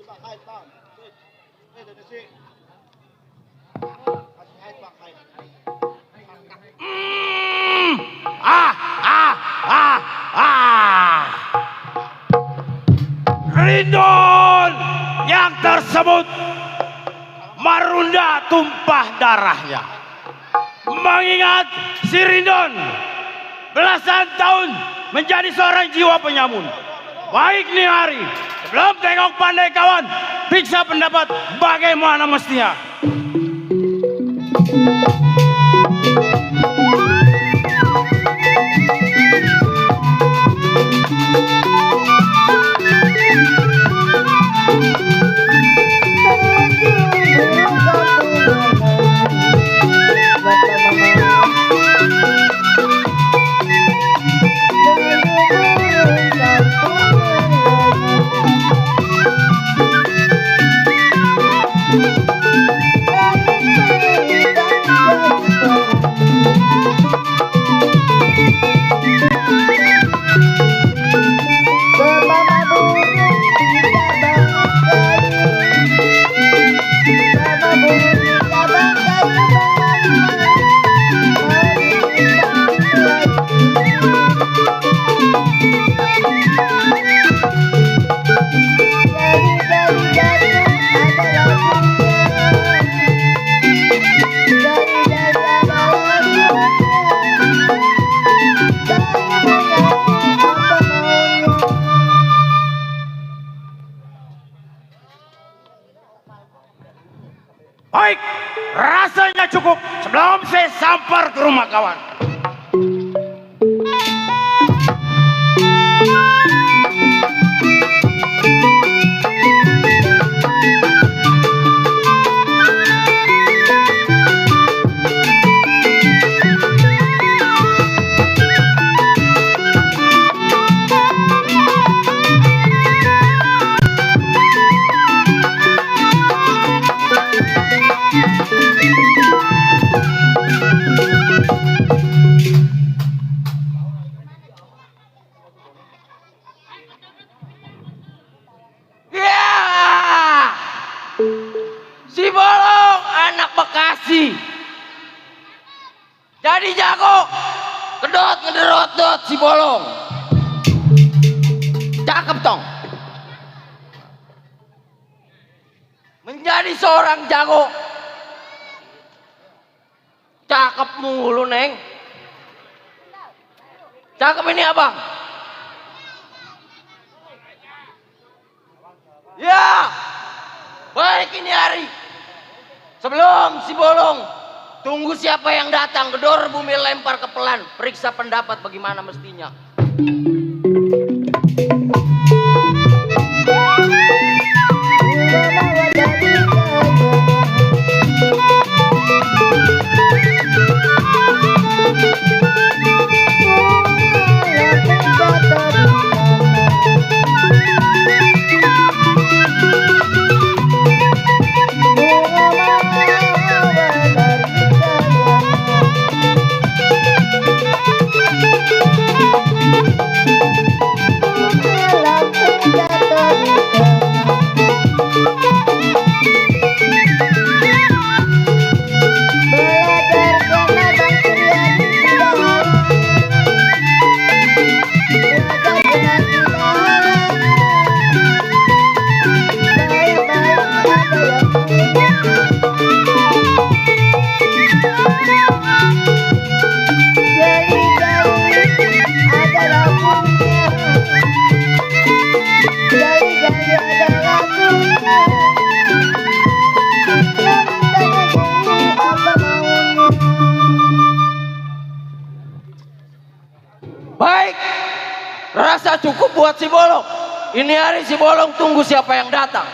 Ah, ah, ah, ah. Rindon yang tersebut Marunda tumpah darahnya. Mengingat si Rindon belasan tahun menjadi seorang jiwa penyamun. Baik nih hari, sebelum tengok pandai kawan, periksa pendapat bagaimana mestinya. Baik, rasanya cukup sebelum saya sampar ke rumah kawan. Si Bolong anak Bekasi jadi jago, kedot ngederot dot si Bolong, cakep tong, menjadi seorang jago, cakep mulu neng, cakep ini abang, ya baik ini hari. Sebelum si Bolong, tunggu siapa yang datang, gedor bumi lempar ke pelan, periksa pendapat bagaimana mestinya. Baik, rasa cukup buat si Bolong. Ini hari si Bolong tunggu siapa yang datang.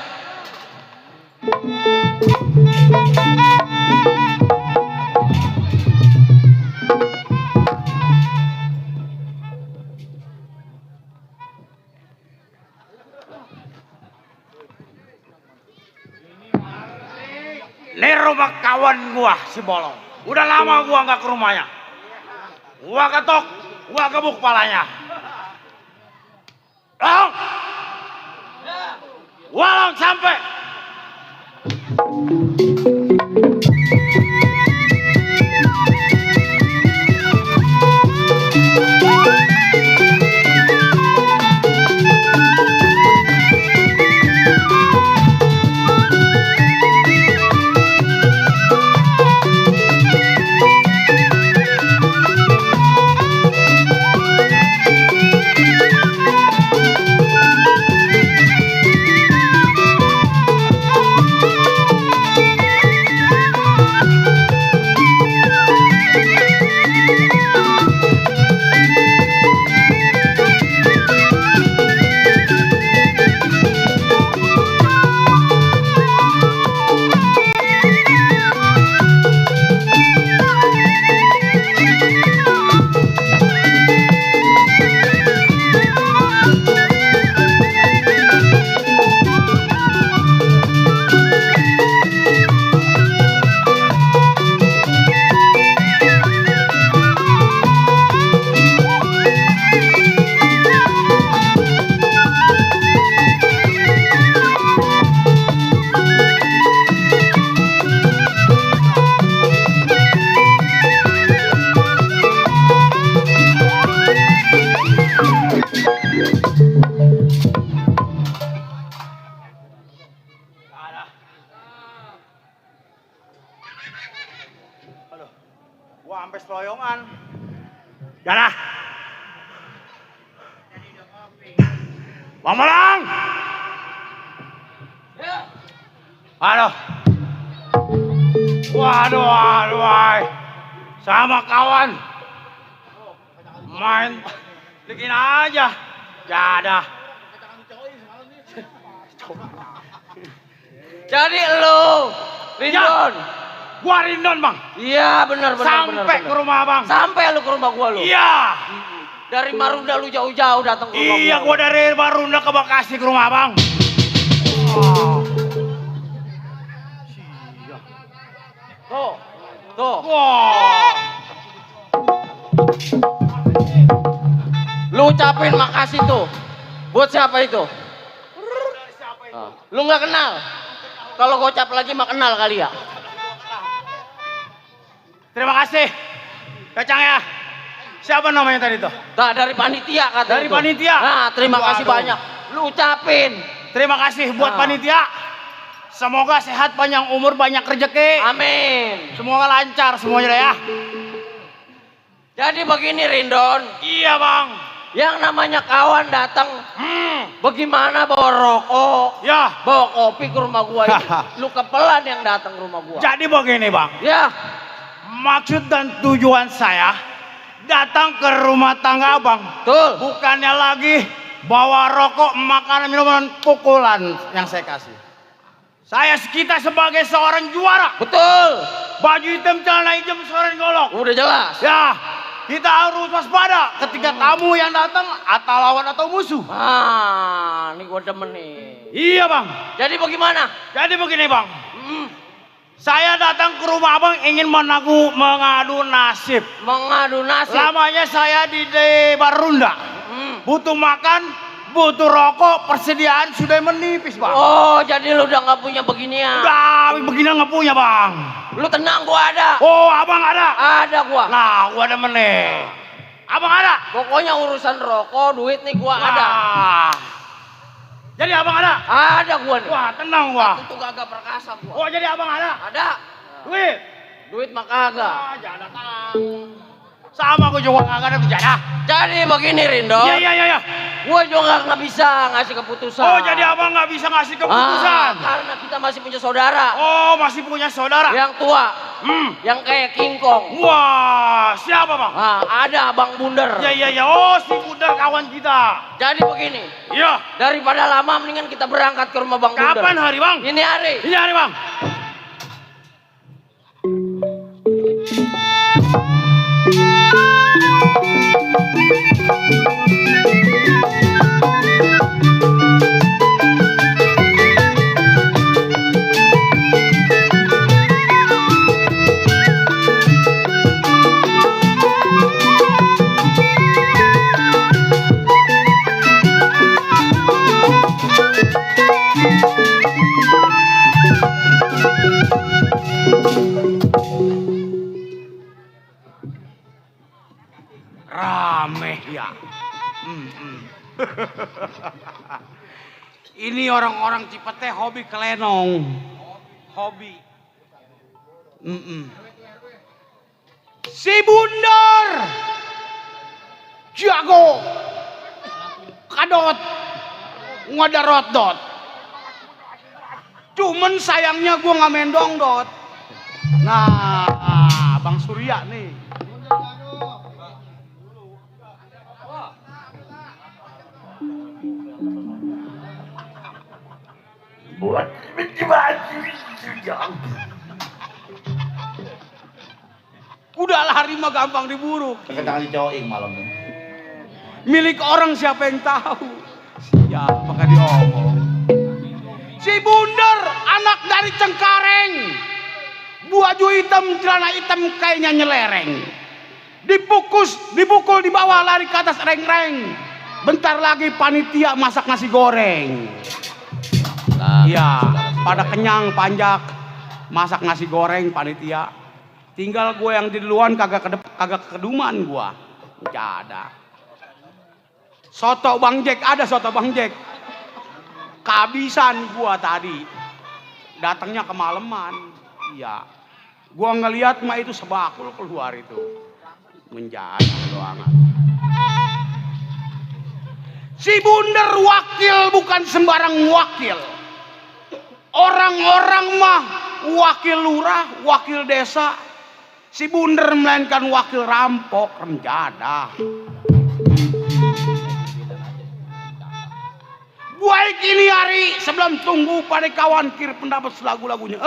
Ini rumah kawan gua si Bolong. Udah lama gua nggak ke rumahnya. Gua ketok, gua gebuk kepalanya. Long, Walang sampai. Wah, sampai seloyongan. Janah. Bang Malang. Ya. Aduh. Waduh. Sama kawan. Main bikin aja. Jadah. Jadi lu, Rindon. Gua Rindon, Bang. Iya, benar. Sampai ke rumah Bang. Sampai lu ke rumah gua lu. Iya. Dari Marunda lu jauh-jauh datang ke rumah Iya, gua dari Marunda ke Bekasi ke rumah Bang. Tuh. Wah. Lu ucapin makasih tuh. Buat siapa itu? Lu nggak kenal? Kalau gocap lagi mah kenal kali ya. Terima kasih. Kacang ya. Siapa namanya tadi tuh? Nah, dari panitia katanya. Dari panitia. Nah, terima kasih banyak. Lu ucapin. Terima kasih buat panitia. Semoga sehat, panjang umur, banyak rezeki. Amin. Semoga lancar semuanya ya. Jadi begini Rindon. Iya Bang. Yang namanya kawan datang. Bagaimana bawa rokok? Ya. Bawa kopi ke rumah gua ini. Lu kepelan yang datang ke rumah gua. Jadi begini Bang. Ya. Maksud dan tujuan saya datang ke rumah tangga Abang. Betul. Bukannya lagi bawa rokok, makanan, minuman, pukulan yang saya kasih. Kita sebagai seorang juara. Betul. Baju hitam, celana hitam, seorang golok. Udah jelas. Ya, kita harus waspada ketika tamu yang datang atau lawan atau musuh. Ah, ini gua demen nih. Iya Bang. Jadi bagaimana? Jadi begini Bang. Saya datang ke rumah Abang ingin mengadu nasib. Mengadu nasib. Lamanya saya di Marunda. Butuh makan, butuh rokok, persediaan sudah menipis Bang. Oh, jadi lu udah nggak punya beginian? Udah beginian nggak punya Bang. Lu tenang, gua ada. Oh, Abang ada? Ada gua. Nah, gua ada meneh. Abang ada? Pokoknya urusan rokok, duit nih gua ada. Jadi Abang ada? Ada gua nih. Wah, tenang gua. Itu kagak perkasa gua. Oh, jadi Abang ada? Ada. Duit? Duit mah kagak. Ah, jangan datang. Sama gua juga kagak ada bicara. Jadi begini Rindo. Iya. Gua juga nggak bisa ngasih keputusan. Oh, jadi Abang nggak bisa ngasih keputusan? Karena kita masih punya saudara. Oh, masih punya saudara? Yang tua. Yang kayak King Kong. Wah, siapa Bang? Nah, ada Abang Bunder. Iya. Oh, si Bunder kawan kita. Jadi begini. Iya. Daripada lama mendingan kita berangkat ke rumah Bang Bunder. Kapan hari Bang? Ini hari. Ini hari Bang. Thank you. Rame ya. Ini orang-orang Cipete hobi kelenong. Hobi. Si Bundar. Jago. Kadot. Ngadarot dot. Cuman sayangnya gua nggak mendong dot. Nah, Bang Surya nih. Buat udahlah harimau gampang diburu. Kekentangan dicoing malamnya. Milik orang siapa yang tahu? Siapa kan diomong. Si Bundar anak dari Cengkareng. Baju hitam, celana hitam kayaknya nyelereng. Dipukul di bawah lari ke atas reng-reng. Bentar lagi panitia masak nasi goreng. Iya, pada kenyang panjak masak nasi goreng panitia. Tinggal gue yang di duluan kagak keduman gue. Gak ada. Soto Bang Jack, ada soto Bang Jack. Kehabisan gue tadi. Datangnya kemalaman. Iya. Gue ngeliat mah itu sebakul keluar itu. Menjadi doang. Si Bundar wakil bukan sembarang wakil. Orang-orang mah wakil lurah, wakil desa. Si Bundar melainkan wakil rampok, remjada. Baik ini hari sebelum tunggu pada kawan kir pendapat lagu-lagunya.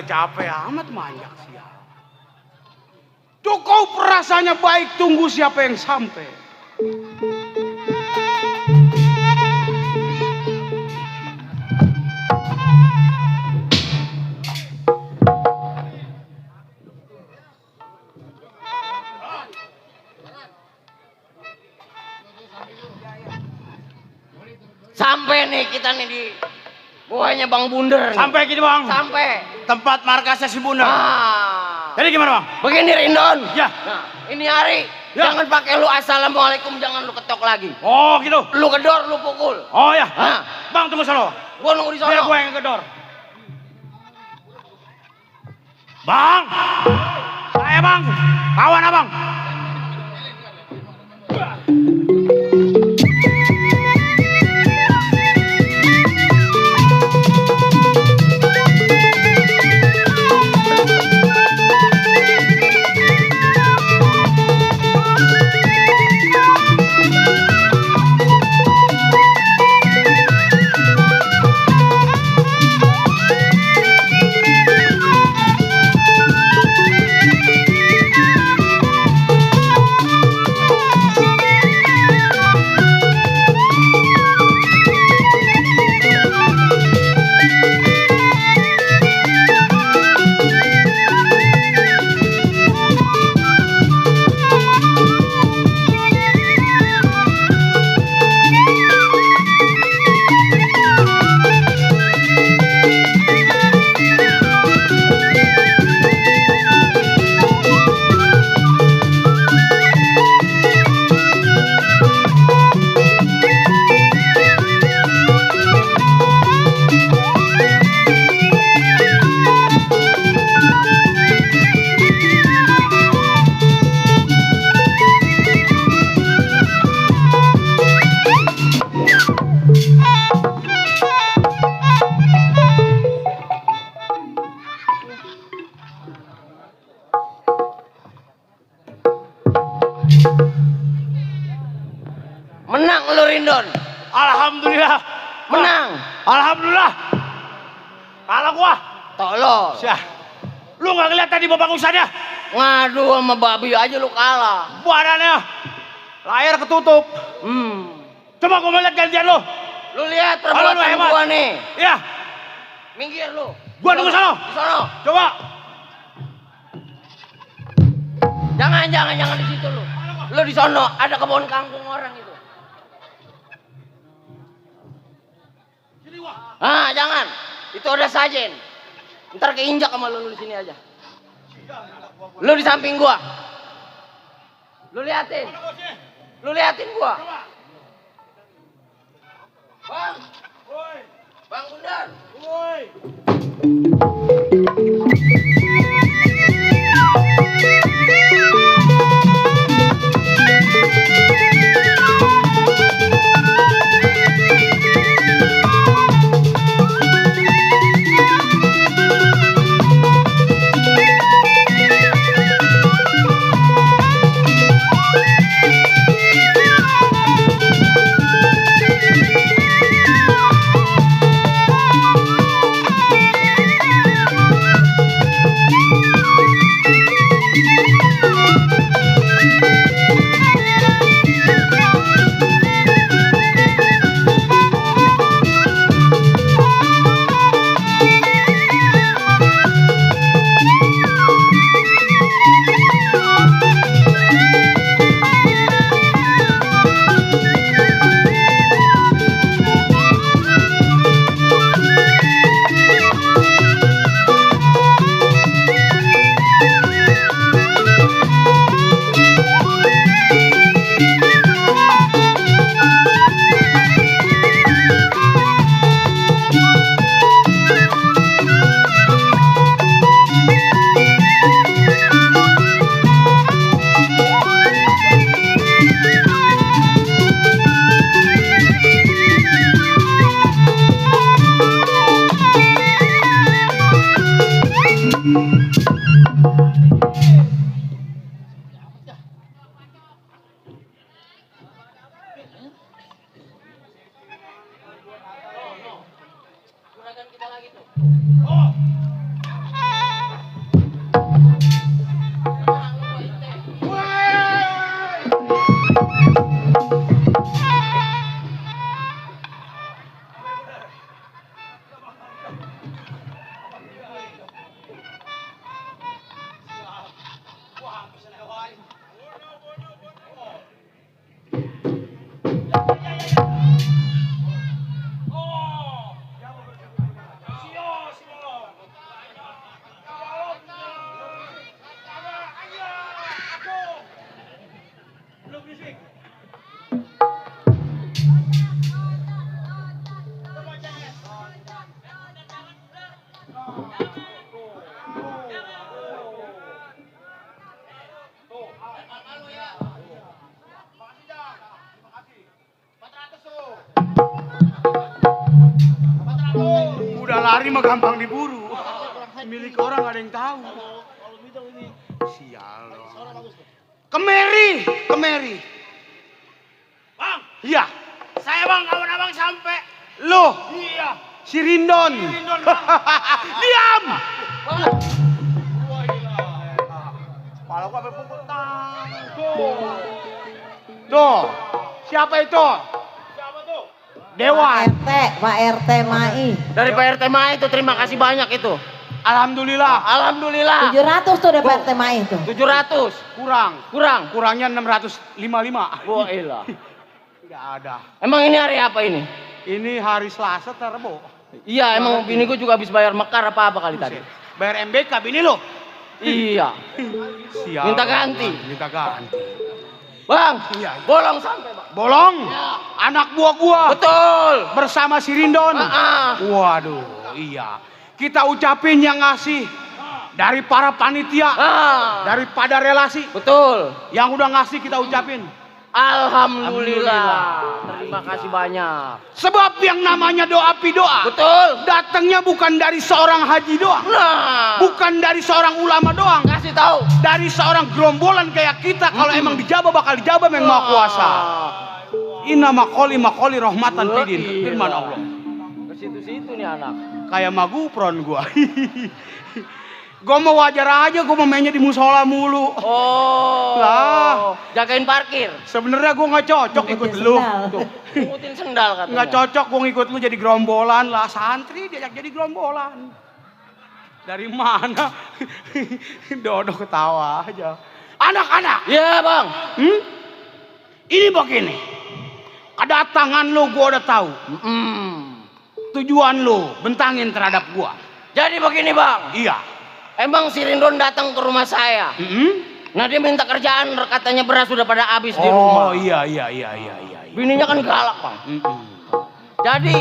Capek amat manjak sial. Cukup rasanya baik tunggu siapa yang sampai. Sampai nih kita nih di buahnya Bang Bundar. Sampai gini Bang. Sampai. Tempat markasnya si Bundar. Jadi gimana Bang? Begini Rindon. Ya. Nah, ini hari. Ya. Jangan pakai lu assalamualaikum, jangan lu ketok lagi. Oh gitu. Lu gedor, lu pukul. Oh ya. Nah. Bang tunggu solo. Gua nunggu di sono. Biar gue yang gedor. Bang. Saya Bang. Kawan abang. Menang lu Rindon. Alhamdulillah. Menang. Alhamdulillah. Kalah gua. Tolol. Syah. Lu nggak ngeliat tadi babak usahanya? Ngadu sama babi aja lu kalah. Badannya layar ketutup. Coba gua mau lihat gantian lu. Lu lihat Halo, lu perbuatan hebat. gua nih. Ya, Minggir lu. gua tunggu sono. Di sono. Coba. Jangan di situ lu. Lu di sono ada kebun kangkung orang itu. Sini gua. Ah, jangan. Itu ada sajen. Ntar keinjak sama lu di sini aja. Lu di samping gua. Lu liatin. Lu liatin gua. Bang. Woi. Bang Bundar. Woi. Juragan kita lagi tuh. Oh. Udah lari mah gampang diburu. Milik orang ada yang tahu. Sial loh. Kemeri. Bang. Iya. Saya bang, kawan abang sampai. Loh. Iya. Si Rindon. Diam. Kepala gua sampai pukul tang. Tuh. Siapa itu? Siapa tuh? Dewan. Pak RT Mai. Dari Pak RT Mai itu terima kasih banyak itu. Alhamdulillah. Alhamdulillah. 700 tuh dari Pak RT Mai itu. 700. Kurangnya 655. Wah, ilah. Enggak ada. Emang ini hari apa ini? Ini hari Selasa Rebo. Iya, emang bini gue juga habis bayar mekar apa kali tadi. Bayar MBK bini lo. Iya. Sial. Minta ganti. Minta ganti. Bang, Iya. bolong sampai, Bang. Bolong. Ya. Anak buah gua. Betul. Bersama si Rindon. Waduh, iya. Kita ucapin yang ngasih dari para panitia, daripada relasi. Betul. Yang udah ngasih kita ucapin. Alhamdulillah. Terima kasih banyak. Sebab yang namanya doa pidoa. Betul. Datangnya bukan dari seorang haji doang. Nah, Bukan dari seorang ulama doang. kasih tahu. Dari seorang gerombolan kayak kita. Kalau emang dijabah bakal dijabah yang maha kuasa. Inna makoli rahmatan fidin. Firman Allah. Ke situ-situ nih anak. Kayak magupron gua. Gua mau wajar aja, gua mau mainnya di musola mulu. Oh. Lah. Jagain parkir. Sebenarnya gua nggak cocok ikut lu. Tuh. Ngikutin sendal katanya. Nggak cocok gua ngikut lu jadi gerombolan lah. Santri diajak jadi gerombolan. Dari mana? Dodo ketawa aja. Anak-anak. Iya bang. Ini begini. Kedatangan lu gua udah tahu. Tujuan lu bentangin terhadap gua. Jadi begini bang. Iya. Emang si Rindon datang ke rumah saya. Nah dia minta kerjaan, katanya beras sudah pada habis di rumah. Oh iya. Bininya kan galak bang. Jadi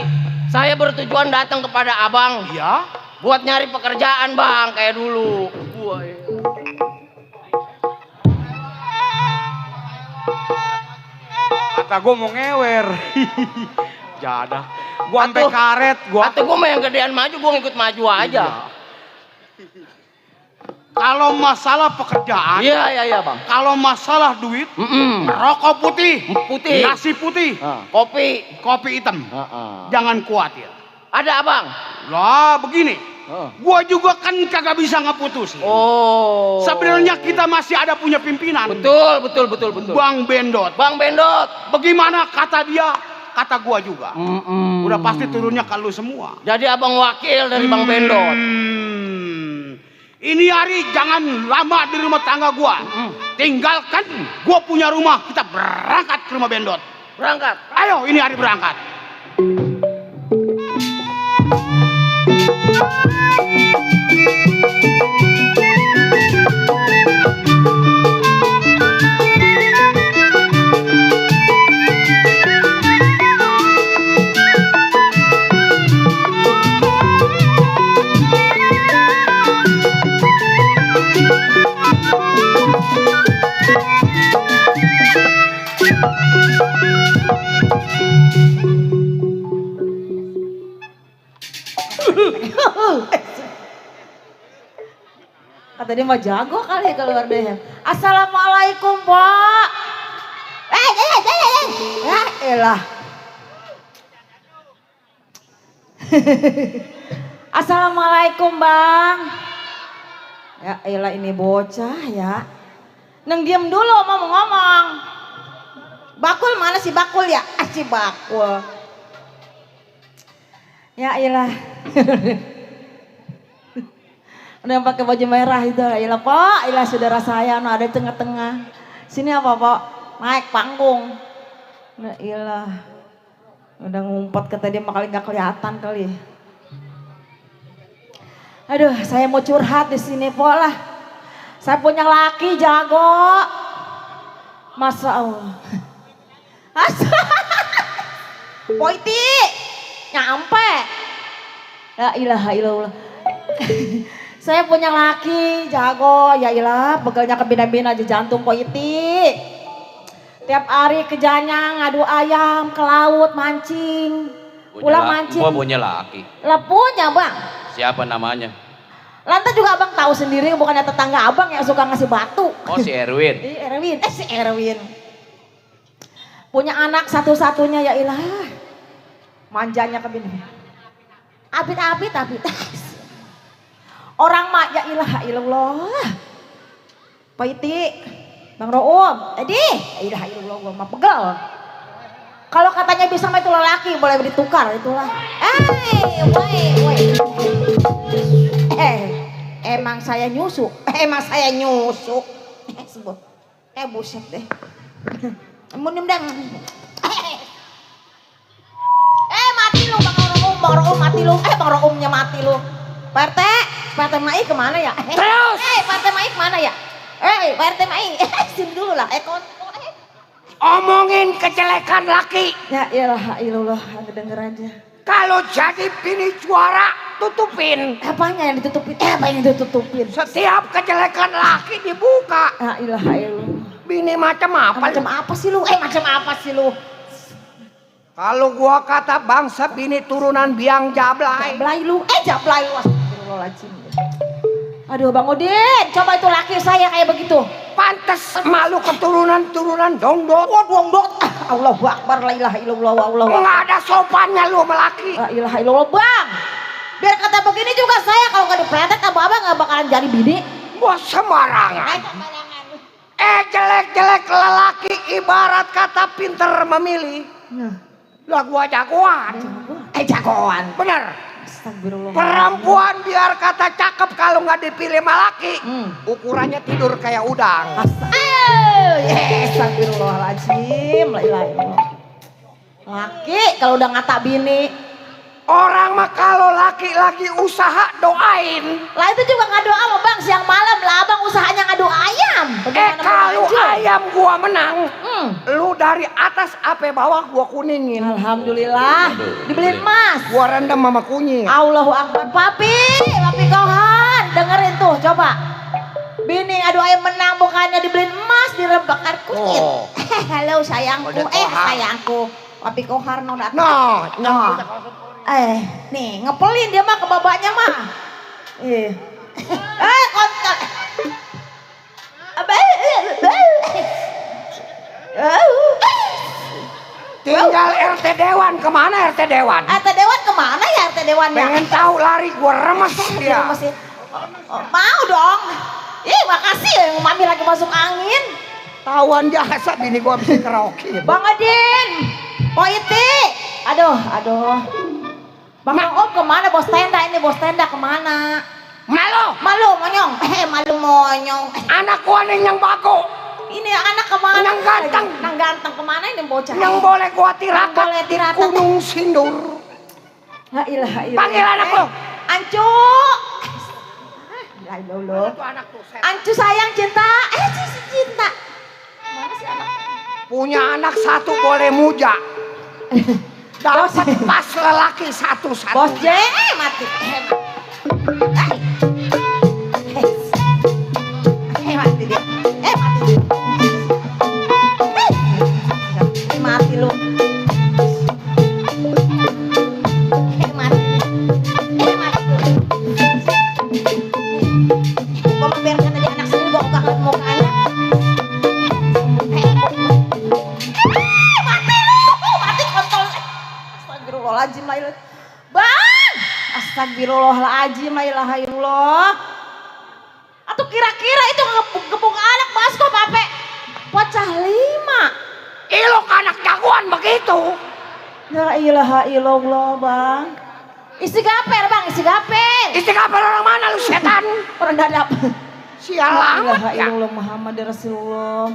saya bertujuan datang kepada abang. Iya. Buat nyari pekerjaan bang, kayak dulu. Kata gua mau ngewer. Jadah. Gua sampai karet. Atau gua mah yang gedean maju, gua ngikut maju aja. Kalau masalah pekerjaan, Iya bang. kalau masalah duit, rokok putih, nasi putih, kopi hitam, jangan khawatir. Ada abang? Lah begini, gua juga kan kagak bisa ngeputusin. Oh. Sebenarnya kita masih ada punya pimpinan. Betul. Bang Bendot. Bagaimana kata dia, kata gua juga. Udah pasti turunnya ke lu semua. Jadi abang wakil dari Bang Bendot. Ini hari jangan lama di rumah tangga gua. Tinggalkan gua punya rumah, kita berangkat ke rumah Bendot. Berangkat. Ayo, ini hari berangkat. Kata dia mah jago kali ya keluar deh. Assalamualaikum, Pak. Ya elah. Assalamualaikum, Bang. Ya elah ini bocah ya. Neng diem dulu mau ngomong. Bakul mana si bakul ya? Si bakul. Ya elah. Udah yang pakai baju merah itu, iyalah Pak, iyalah saudara saya, no ada di tengah-tengah. Sini apa Pak? Naik panggung. Nah iyalah, udah ngumpet kata dia makanya nggak kelihatan kali. Aduh, saya mau curhat di sini Pak lah. Saya punya laki jago, Masya Allah. Poiti, nyampe. La ilaha illallah. Saya punya laki jago, ya ilah, begalnya ke bina-bina aja jantung Poiti. Tiap hari kerjanya ngadu ayam ke laut mancing. Pulang mancing. Gua punya laki. Lah punya bang. Siapa namanya? Lantas juga abang tahu sendiri, bukannya tetangga abang yang suka ngasih batu. Oh si Erwin. Si Erwin. Punya anak satu-satunya ya ilah. Manjanya ke bini. Abit. Orang mak ya ilaha illallah. Paiti, Bang Room, ilaha illallah gua mah pegel. Kalau katanya bisa mah itu lelaki boleh ditukar itulah. Emang saya nyusu. Buset deh. Mudah-mudahan. Mati lu Bang Room mati lu. Bang Roomnya mati lu. Pak RT Mai kemana ya? Terus. Pak RT Mai kemana ya? Pak RT Mai, sini dulu lah. Omongin kejelekan laki. Ya iyalah, denger aja. Kalau jadi bini juara, tutupin. Apanya yang ditutupin? Apa yang ditutupin? Setiap kejelekan laki dibuka. Ya iyalah. Bini macam apa? Macam apa sih lu? Kalau gua kata bangsa bini turunan biang jablay. Jablay lu. Astagfirullahaladzim. Aduh Bang Udin, coba itu laki saya kayak begitu. Pantes malu keturunan dongdot. Wah dongdot. Allahu Akbar, la ilaha illallah, Allahu Akbar. Nggak ada sopannya lu sama laki. La ilaha illallah Bang. Biar kata begini juga saya kalau gak dipletet abang nggak bakalan jadi bini. Wah sembarangan. Jelek-jelek lelaki ibarat kata pinter memilih. Nah, Lah gua jagoan. jagoan. Bener. Astagfirullah. Perempuan biar kata cakep kalau nggak dipilih sama laki. Ukurannya tidur kayak udang. Astagfirullahaladzim. La ilaha illallah. Laki kalau udah ngata bini. Orang mah kalau laki lagi usaha doain. Lah itu juga ngadu sama Bang siang malam lah abang usahanya ngadu ayam. Bagaimana Kalau maju? ayam gua menang, lu dari atas apa bawah gua kuningin. Alhamdulillah dibeliin emas. Gua rendam sama kunyit. Allahu Akbar papi Kohan dengerin tuh coba. Bini ngadu ayam menang bukannya dibeliin emas direbakkan kunyit. Oh. Halo sayangku, Udah Kohar. sayangku. Papi Kohar no datang. No. Nih ngepelin dia mah ke babaknya mah. Kontak. Tinggal RT Dewan, kemana RT Dewan? RT Dewan kemana ya RT Dewannya? Pengen tahu lari gua remes dia. Mau dong. Makasih ya mami lagi masuk angin. Tawan jasa bini gua bisa karaoke. Bang Adin, Poiti. Aduh. Bang Om kemana bos tenda ini bos tenda kemana? Malu monyong. Malu monyong. Anak gua nih yang bago. Ini anak kemana? Yang ganteng. Yang ganteng kemana ini bocah? Yang boleh gua tirakat Boleh di tirakat. Gunung Sindur. La ilaha illallah. Panggil anak lo. Ancu. La ilaha. Itu anak tuh. Ancu sayang cinta. Cinta. Mana sih anak? Punya anak satu boleh muja. Dapat pas lelaki satu-satu. Bos J mati. Mati dia. Mati lu. Gua biarkan aja anak sendiri gua buka mukanya. Mati kontol. Astagfirullahaladzim la ilaha. Bang! Astagfirullahaladzim la ilaha illallah. Atau kira-kira itu gepung anak basko pape pecah 5. Ilok anak jagoan begitu. La ilaha illallah bang. Isi gaper bang, isi gaper. Istighfar orang mana lu setan? Orang dadap. Sial La amat ilaha ya. illallah Muhammad Rasulullah.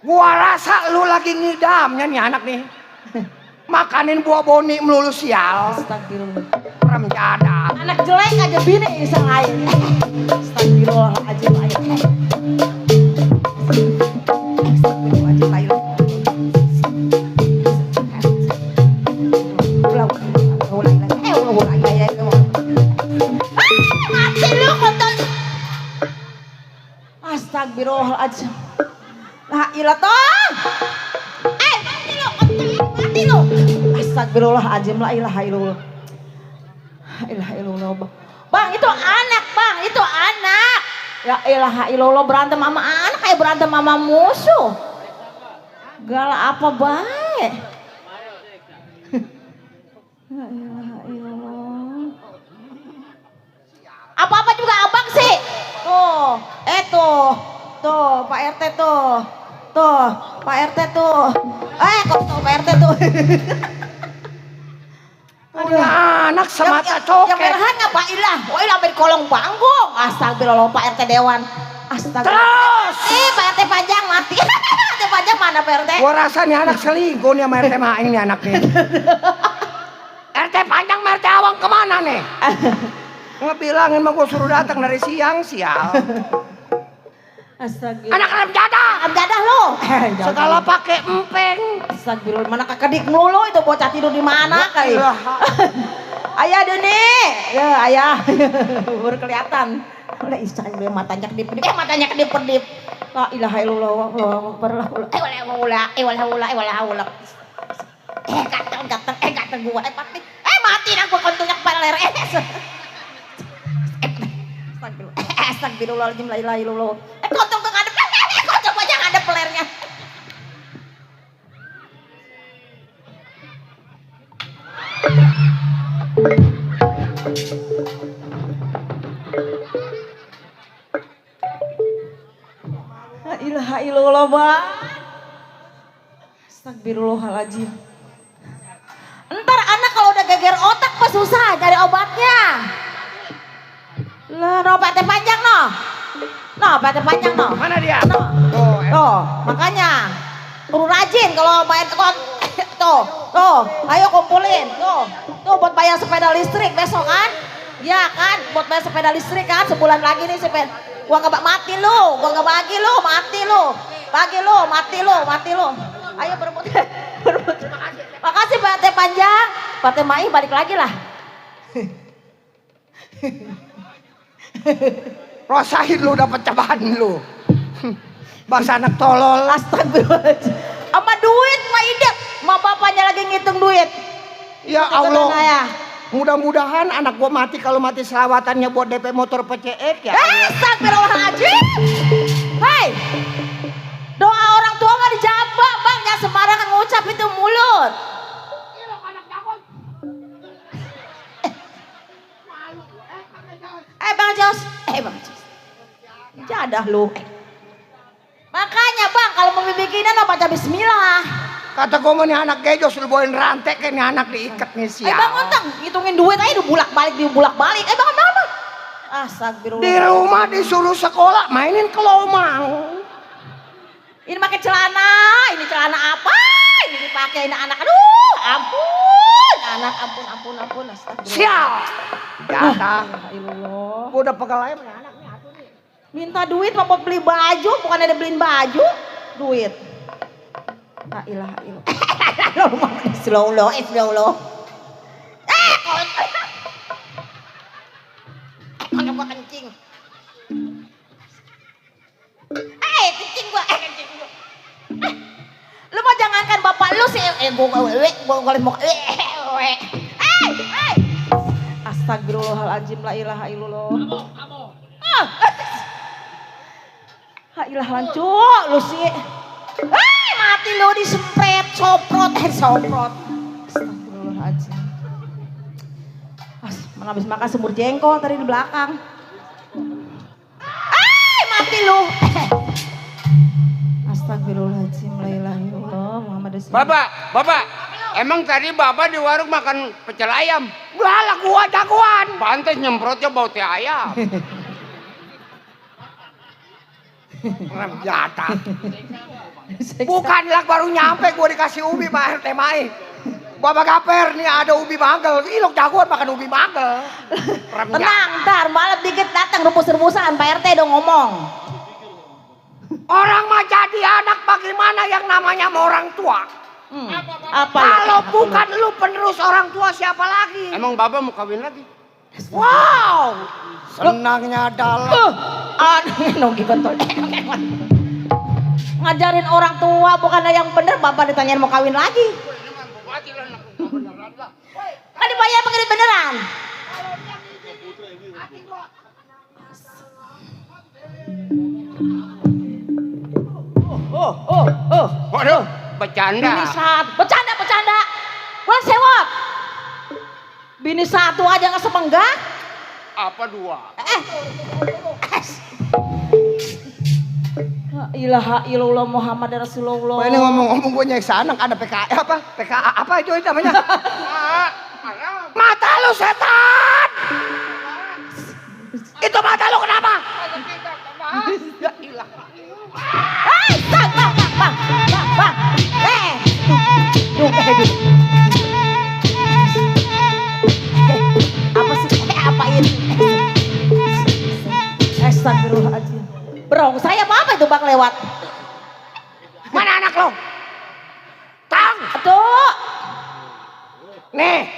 Gua rasa lu lagi ngidamnya nih anak nih. Makanin buah boni melulu sial. Astagfirullah. Rem jada. Anak jelek aja bini iseng air. Astagfirullahaladzim air. Astagfirullahaladzim air. Mati lu kontol. Astagfirullahaladzim. La ilah toh. Mati lu kontol. Mati lu. Astagfirullahaladzim la ilaha illallah. La ilaha illallah. Bang itu anak bang, itu anak. Ya ilaha illallah berantem sama anak kayak berantem sama musuh. Galak apa baik. La ilaha illallah. Apa-apa juga abang sih. Tuh Pak RT tuh. Pak RT tuh. Kok tuh Pak RT tuh. Punya anak semata Yang coket. merahan ngapain lah? Woi sampai di kolong panggung. Astagfirullah Pak RT Dewan. Astagfirullah. Terus. Pak RT Panjang mati. RT Panjang mana Pak RT? Gua rasa nih anak selingkuh nih sama RT Maing nih anaknya. RT Panjang sama RT Awang kemana nih? Ngebilangin mah gua suruh datang dari siang sial. Astagfirullah. Anak rem jada. Amjadah lo. Segala pakai empeng. Astagfirullah mana kekedik mulu itu bocah tidur di mana kali? Ayah Deni. Ya ayah. Baru kelihatan. Udah iseng dia matanya kedip-kedip. Matanya kedip-kedip. La ilaha illallah wallahu akbar. Ganteng gua. Mati nang gua kontunya kepala leher. Astagfirullahaladzim, la ilaha illallah. Kontong tuh ngadep, kontong aja ngadep pelernya. La ilaha illallah, Bang. Astagfirullahaladzim. Ntar anak kalau udah geger otak mah susah cari obatnya. Lah, no obatnya panjang no. No, obatnya panjang no. Mana dia? No. Tuh, makanya perlu rajin kalau main tuh, ayo kumpulin. Tuh buat bayar sepeda listrik besok kan? Ya kan, buat bayar sepeda listrik kan sebulan lagi nih sepeda. Gua nggak mati lu, gua nggak bagi lu, mati lu. Bagi lu, mati lu. Ayo berebut. Makasih Pak Teh Panjang. Pak Teh Mai balik lagi lah. Rasain lu dapat cobaan lu. Bangsa anak tolol. Astagfirullahaladzim. Sama duit Pak Idep. Ma bapaknya lagi ngitung duit. Ya Itu Allah. katanya ya. Mudah-mudahan anak gua mati, kalau mati selawatannya buat DP motor PCX ya. Astagfirullahaladzim. Hei. Doa orang tua mah dijabak Bang. Jangan sembarangan ngucap itu mulut. Bang Jos. Bang Jos. Jadah lu. Makanya Bang kalau mau bikinan apa baca bismillah. Kata gua mau nih anak gejos lu bawain rantai kayak nih anak diikat nih sial. Bang Untang ngitungin duit aja dibulak-balik. Bang mana? Astagfirullah. Di rumah disuruh sekolah mainin kelomang. Ini pakai celana, ini celana apa? Ini dipakai ini anak, aduh, ampun, anak, ampun, astagfirullah. Sial. Jatah. Allah. Gua udah pegal aja punya anak nih, atuh nih. Minta duit mau buat beli baju, bukan ada beliin baju, duit. La ilaha illallah. Slow. Mana gua kencing. Kencing gua. Lu mau jangankan bapak lu sih, gua mau Astagfirullahaladzim, la ilaha illallah. La ilaha lancuk lu sih. Mati lu disempret, soprot. Astagfirullahaladzim. Mana habis makan semur jengkol tadi di belakang. Mati lu. Astagfirullahaladzim, la ilaha illallah, Muhammad Rasulullah. Bapak, emang tadi Bapak di warung makan pecel ayam? Lah gua jagoan. Pantes nyemprotnya bau teh ayam. Rem jatah. Bukan lah baru nyampe gua dikasih ubi Pak RT Mai. Bapak gaper nih ada ubi magel. Ilok jagoan makan ubi magel. Tenang, ntar malam dikit datang rebus-rebusan Pak RT dong ngomong. Orang mah jadi anak bagaimana yang namanya sama orang tua. Apa? Kalau bukan lu penerus orang tua siapa lagi? Emang Bapak mau kawin lagi? Wow, senangnya dalam. Aduh, nongki kontol. Ngajarin orang tua bukan yang bener, Bapak ditanyain mau kawin lagi. Kan dibayar pakai beneran. Waduh, bercanda. Bini satu, bercanda. Bulan sewot. Bini satu aja nggak sepenggak. Apa dua? La ilaha illallah Muhammad Rasulullah. Ini ngomong-ngomong gue nyeksa anak ada PKA apa itu namanya? Mata lu setan. Itu mata lu kenapa? Ya ilah. Bang. Apa sih? Apa ini? Astagfirullahaladzim. Berong saya apa itu Bang lewat? Mana anak lo? Tang. Aduh. Nih,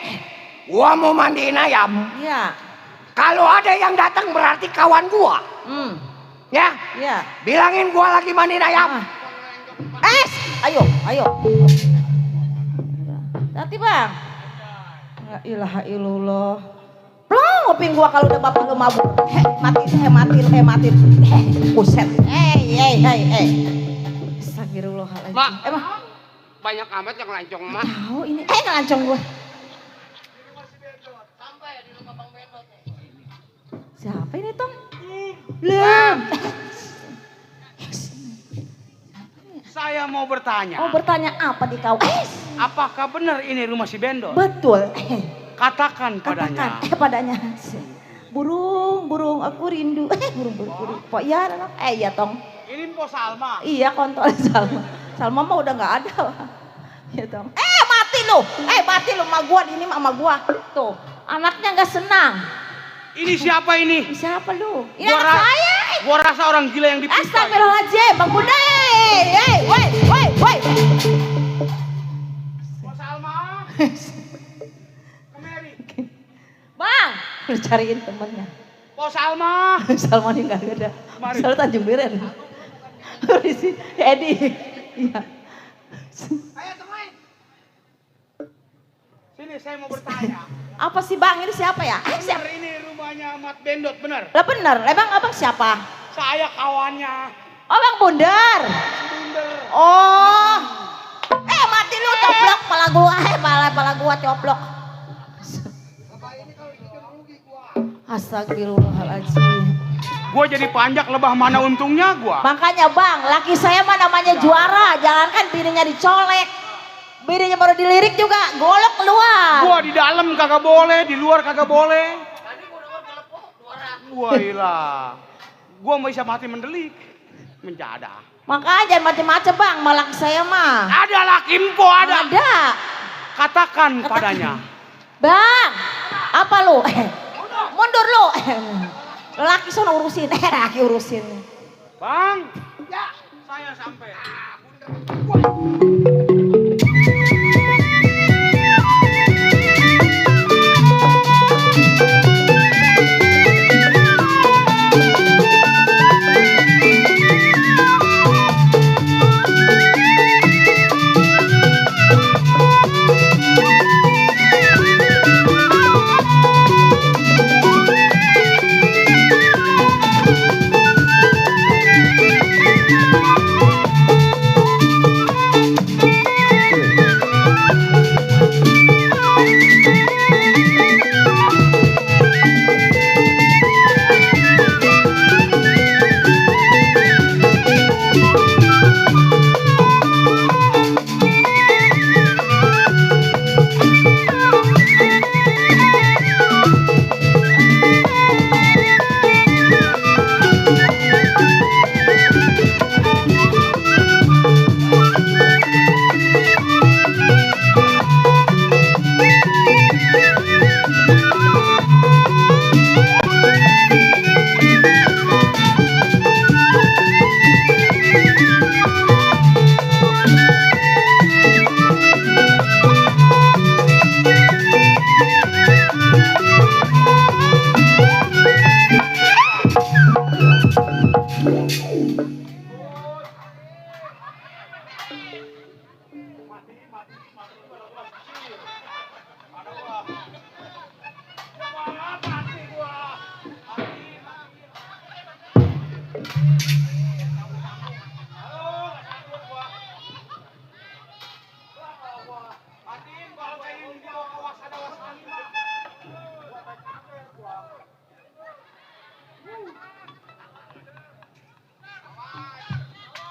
gua mau mandiin ayam. Iya. Kalau ada yang datang berarti kawan gua. Ya, Iya. bilangin gua lagi mandiin ayam. Ayo. Hati Bang. La ilaha illallah. Plong. nguping gua kalau udah bapak lu mabuk. Mati. Buset. Astagfirullahaladzim. Mak. Mah. Banyak amat yang lancong mah. Tahu ini. Ngelancong gua. Siapa ini, Tong? Belum. Saya mau bertanya. Oh, bertanya apa di kau? Apakah benar ini rumah si Bendol? Betul. Katakan padanya. Padanya. Burung, aku rindu. Burung. Kok iya, iya, Tong. Ini Mpok Salma. Iya, kontol Salma. Salma mah udah nggak ada. Iya, Tong. Mati lu sama gua, ini sama gua. Tuh, anaknya nggak senang. Ini siapa ini? Siapa lu? Ini Gua anak saya. Gua rasa orang gila yang dipisah. Astagfirullahaladzim, Bang Bunda. Woi. Mpok Salma. Kemari. Bang, lu cariin temennya. Mpok Salma. Salma ini nggak ada. Mari. Salma Tanjung Biren. Edi. Iya. Ayo teman. Sini saya mau bertanya. Apa sih Bang? Ini siapa ya? Benar ini rumahnya Mat Bendot, benar? Lah bener. Abang siapa? Saya kawannya. Oh, Bang Bundar. Bunda. Oh. Mati lu coplok pala gua. Pala gua coplok. Astagfirullahaladzim. Gua jadi panjak lebah mana untungnya gua. Makanya Bang, laki saya mah namanya juara. Jangankan bininya dicolek. Bininya baru dilirik juga, golok keluar. Gua di dalam kagak boleh, di luar kagak boleh. Gua ilah. Gua mau bisa mati mendelik. Menjadah. Makanya jangan macem-macem Bang, malah laki saya mah. Ada laki Mpok, ada. Katakan padanya. Bang, apa lu? Mundur lu. Laki sono urusin, laki urusin. Bang, ya saya sampai.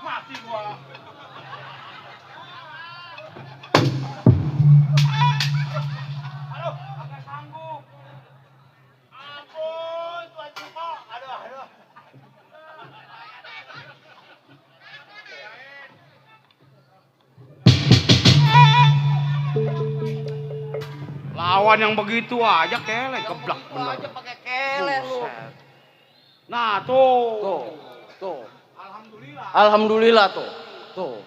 Mati gua. Aduh, agak sanggup. Ampun, Tuan Joko. Aduh. Lawan yang begitu aja kelek, keblak bener. aja pakai kelek lu. Nah, tuh. Alhamdulillah tuh. Tuh.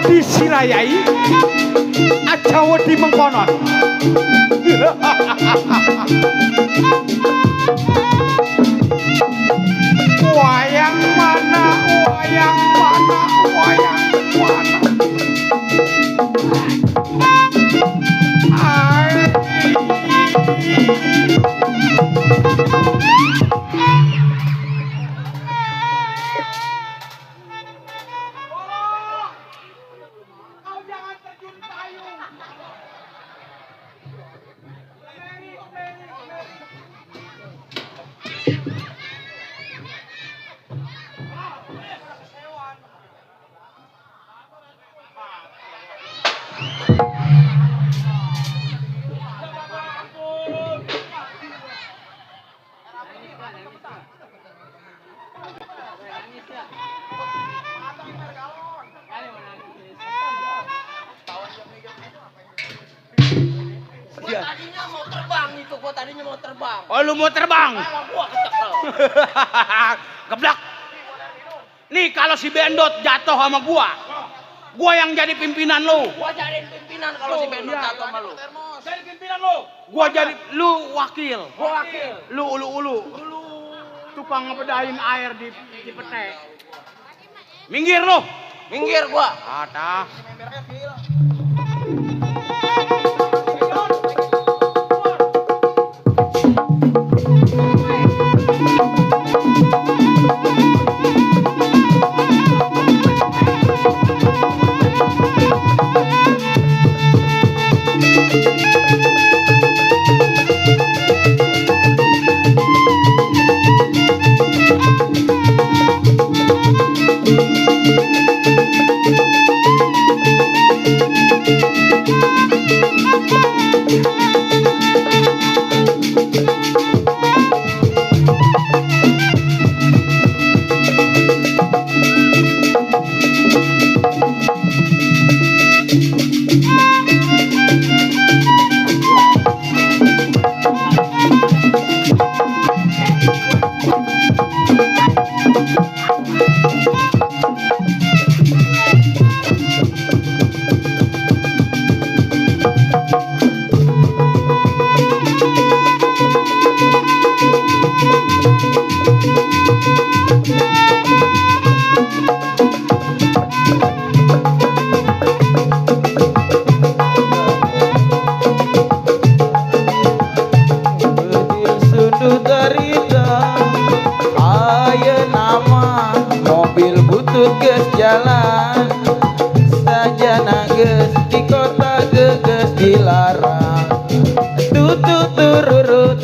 disirayai aja wedi mengkonon. Wayang mana, wayang mana, wayang mana. Tadinya mau terbang itu, gua tadinya mau terbang. Oh, lu mau terbang? Gua kecekel. Geblak. Nih kalau si Bendot jatuh sama gua yang jadi pimpinan lu. Gua jadiin pimpinan kalau si Bendot jatuh sama lu. Jadi pimpinan lu. Gua jadi lu wakil. Gua wakil. Lu ulu. Tukang ngebedahin air di pete. Minggir lu. Minggir gua. Atah. Jalan sajana geus di kota geus dilarang tururut.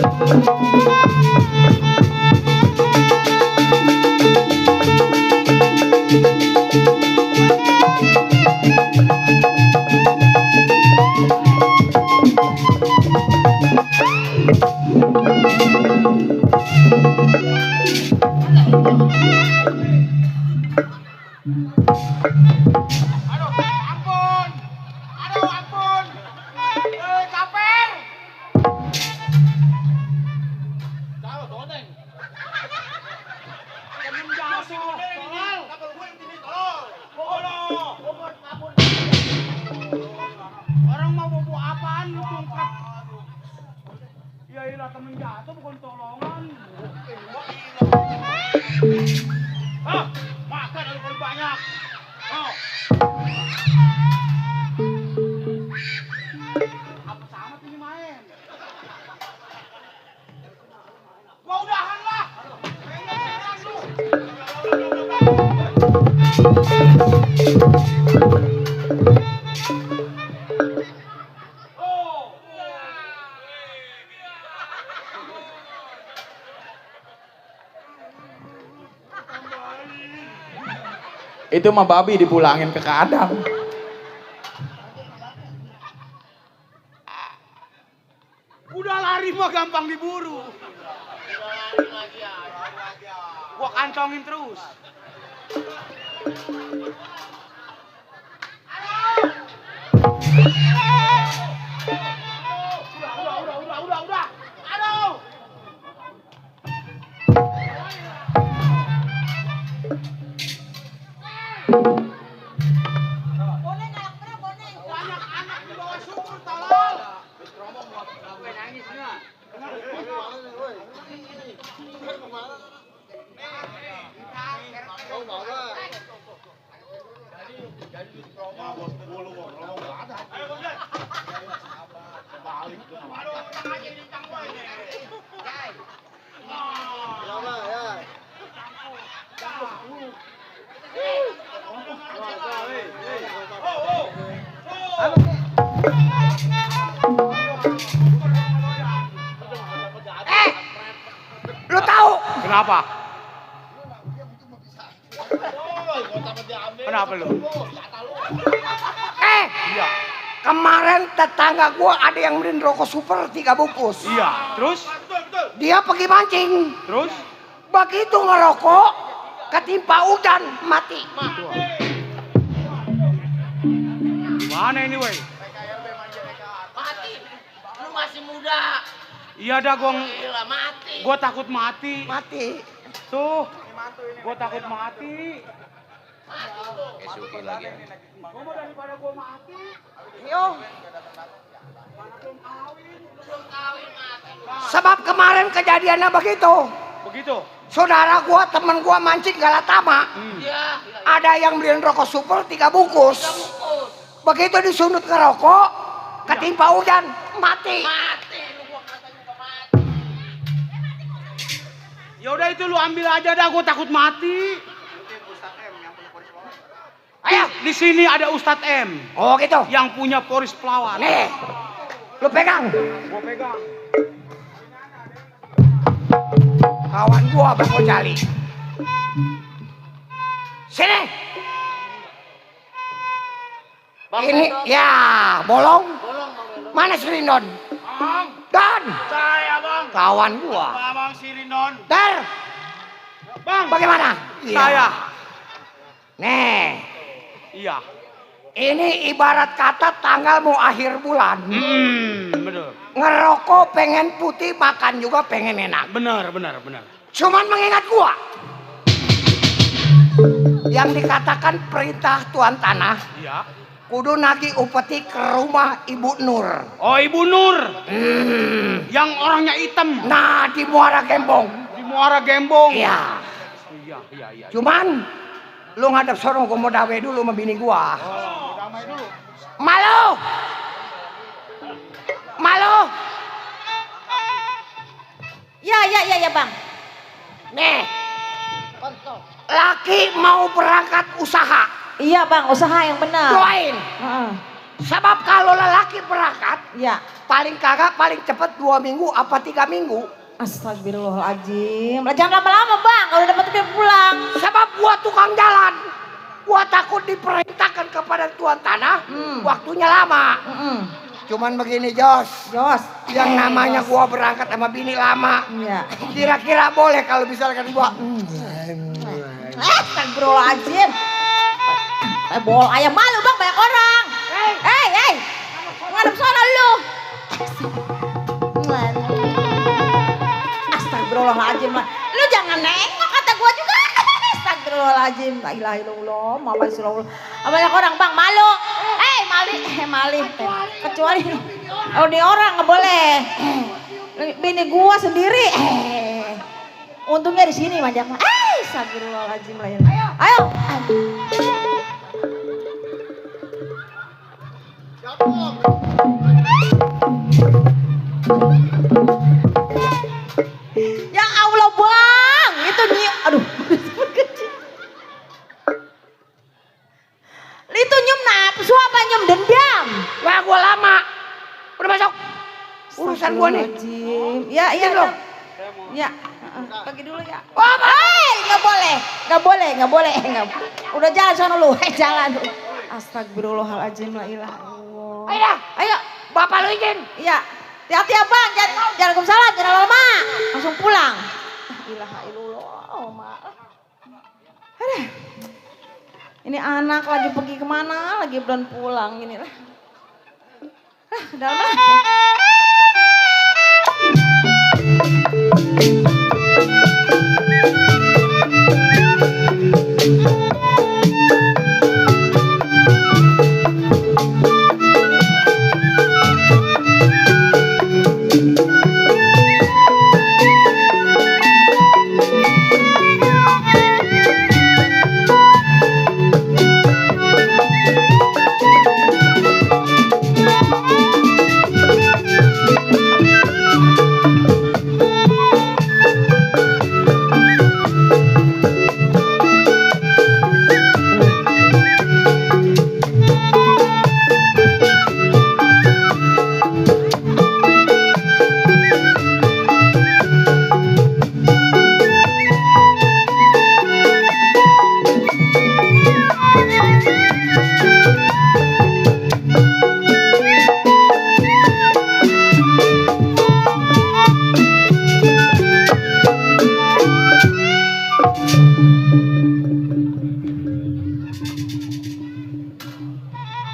Orang mau bobo apaan lu tungkap? Ya ilah temen jatuh bukan tolongan. Ah, makan ada banyak. Oh. Apa sama ini main? Gua udahan lah. Itu mah babi dipulangin ke kandang. Udah lari mah gampang diburu. Gua kantongin terus. Udah. Aduh. Kenapa? Kenapa lu? Iya. Kemarin tetangga gua ada yang beliin rokok super 3 bungkus. Iya. Terus? Dia pergi mancing. Terus? Begitu ngerokok, ketimpa hujan, mati. Mana ini, woi? Mati. Lu masih muda. Iya dah Gila, mati. gua takut mati. Mati. Tuh. Gua takut mati. Gua mau daripada gua mati. Yo. Sebab kemarin kejadiannya begitu. Begitu. Saudara gua, temen gua mancing Galatama. Iya. Ada yang beliin rokok super 3 bungkus. Begitu disundut ngerokok, ketimpa hujan, mati. Mati. Lu gua kata juga mati. Ya udah itu lu ambil aja dah, gua takut mati. Ayo. Di sini ada Ustadz M Oh gitu. yang punya poris pelawat. Nih, lu pegang. Gua pegang. Kawan gua Bang Ojali. Sini. Bang Ini Bendon. ya, bolong. Bolong, Bang Bendon. Mana si Rindon? Bang, Dan saya bang. kawan gua. Bang Sirindon. Dar, Bang, bagaimana? saya. Nih, Iya. ini ibarat kata tanggal mau akhir bulan. Bener. Ngerokok pengen putih, makan juga pengen enak. Bener. Cuman mengingat gua. Yang dikatakan perintah Tuan Tanah, Iya. kudu nagih upeti ke rumah Ibu Nur. Oh, Ibu Nur. Yang orangnya hitam. Nah, di Muara Gembong. Di Muara Gembong. Iya. Iya. Cuman lu ngadep sono gua mau dawe dulu sama bini gua. Damai dulu. Malu. Malu. Ya bang. Nih. Laki mau berangkat usaha. Iya bang, usaha yang benar. Doain. Heeh. Sebab kalau lelaki berangkat, Ya. paling kagak paling cepet 2 minggu apa 3 minggu. Astagfirullahaladzim. Jangan lama-lama bang, kalau dapat dia pulang. Sebab gua tukang jalan. Gua takut diperintahkan kepada Tuan Tanah, waktunya lama. Cuman begini Jos, yang namanya gua berangkat sama bini lama. Iya. Kira-kira boleh kalau misalkan gua Astagfirullahaladzim. Bol ayam malu bang, banyak orang. Hey. Ngadep sana lu. Astagfirullahaladzim lah. Lu jangan nengok kata gua juga. Astagfirullahaladzim. La ilaha illallah. Muhammad rasulullah. Banyak orang bang malu. Mali. Kecuali oh ini orang nggak boleh. Bini gua sendiri. Untungnya di sini manjang. Astagfirullahaladzim lah. Ayo. Ya Allah bang, itu aduh. Itu nyium nafsu apa nyium dendam? wah gua lama. Udah masuk. Urusan gua nih. Ya, loh. Ya, pergi dulu ya. Nggak boleh. Udah jalan sana lu, jalan. Astagfirullahaladzim, la ilaha illallah. Ayo, Bapak lu izin. iya. Hati-hati ya bang, jangan Waalaikumsalam, jangan lama. Langsung pulang. Ilaha illallah, maaf. Aduh. Ini anak lagi pergi kemana, lagi belum pulang ini lah. Dalam aja.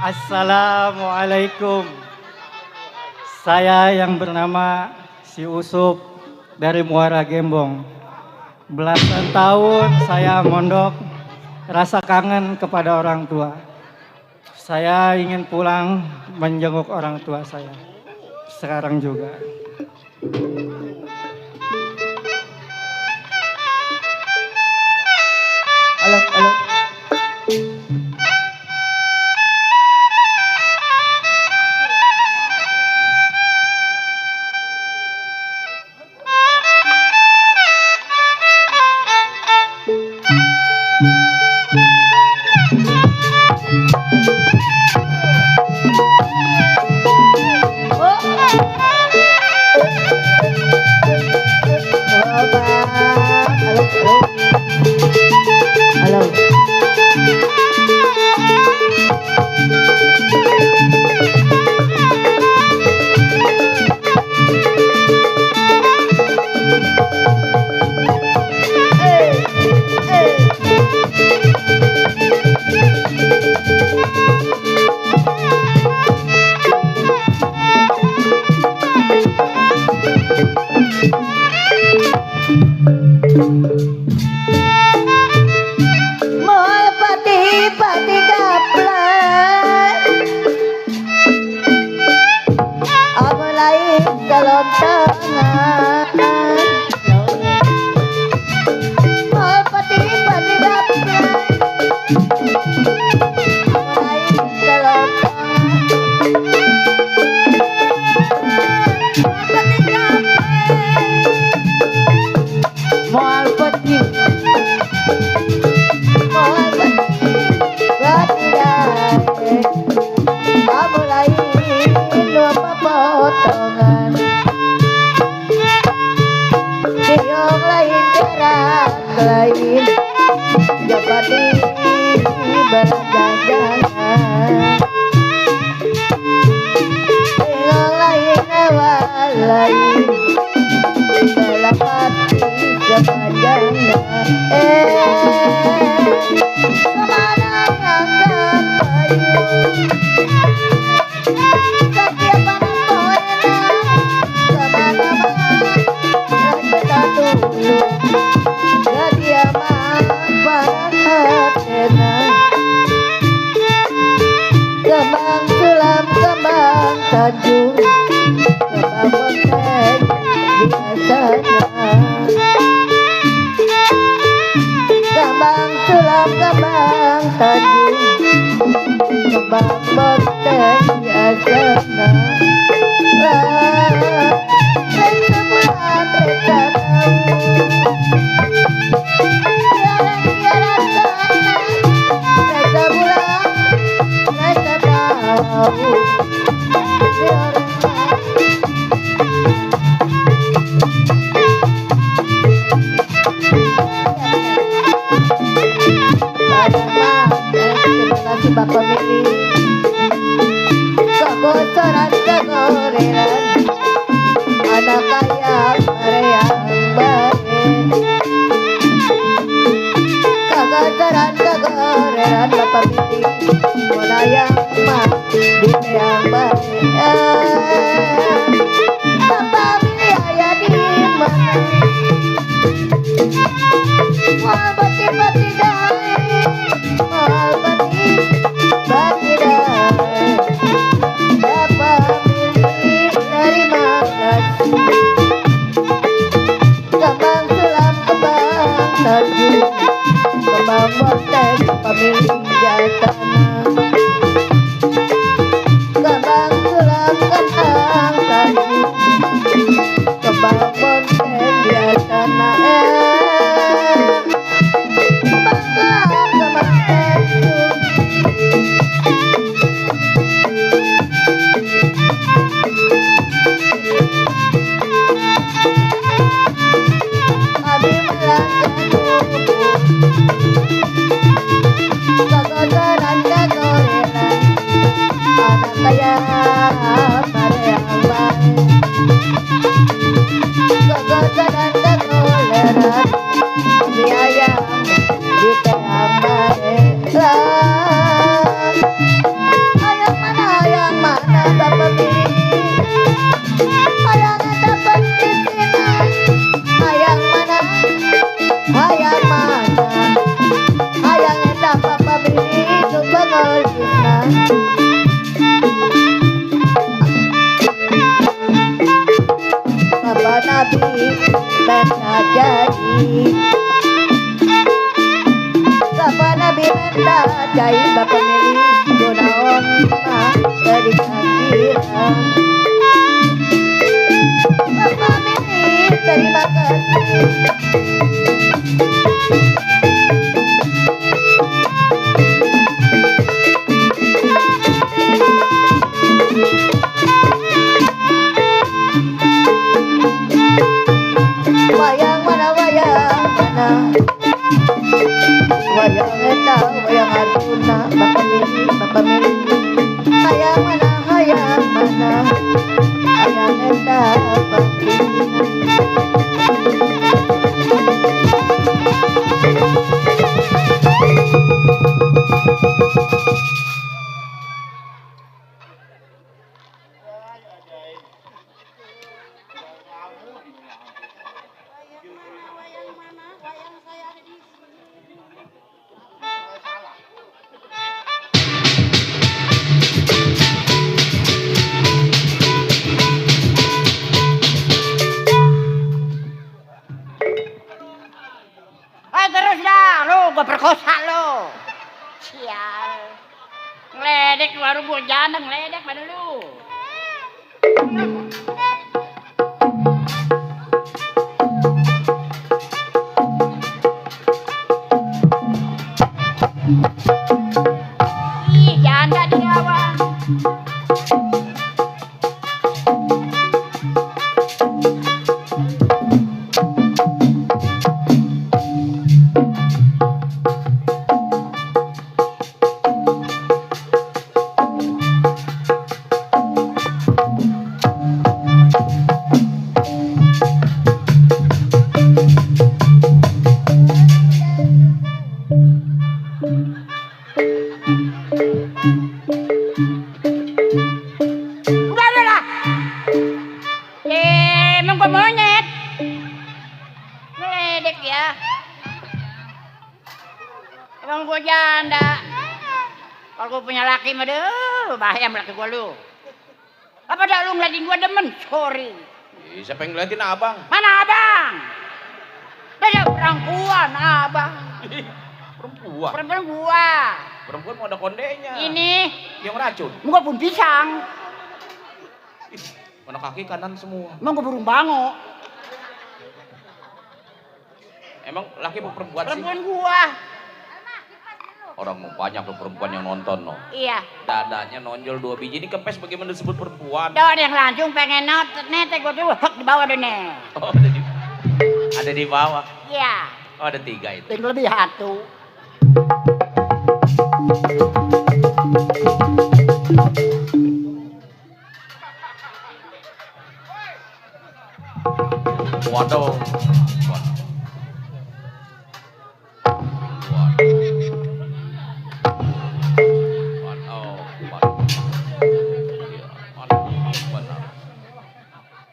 Assalamualaikum. Saya yang bernama Si Usup dari Muara Gembong. Belasan tahun saya mondok, rasa kangen kepada orang tua. Saya ingin pulang menjenguk orang tua saya. Sekarang juga. Halo, halo. Ayo benda jadi Sapana binanda cai bapak milih Donaon mah jadi kira Bapak milih terima kasih Wayang mana Wayang eta wayang Arjuna Bapak milih Hayang mana Hayang eta Bapak milih Terus dah, lu gua perkosa lu. Sial. Ngeledek baru gua jalan ngeledek pada lu. Ih, janda di bawah. Emang gua janda. Kalau gua punya laki mah deh, bahaya sama laki gua lu. Apa dah lu ngeliatin gua demen? Sorry. Siapa yang ngeliatin abang? Mana abang? Ada perempuan abang. Perempuan? Perempuan gua. Perempuan mau ada kondenya. Ini. Yang racun? Gua pun pisang. Mana kaki kanan semua. Emang gua burung bango. Emang laki apa perempuan sih? Perempuan gua. Orang mau banyak tuh perempuan yang nonton no. Iya. Dadanya nonjol 2 biji, ini kempes bagaimana disebut perempuan? Ada yang langsung pengen netek gua tuh hak di bawah deh nih. Oh, ada di bawah. Iya. Oh, ada 3 itu. Tinggal lebih satu. Waduh.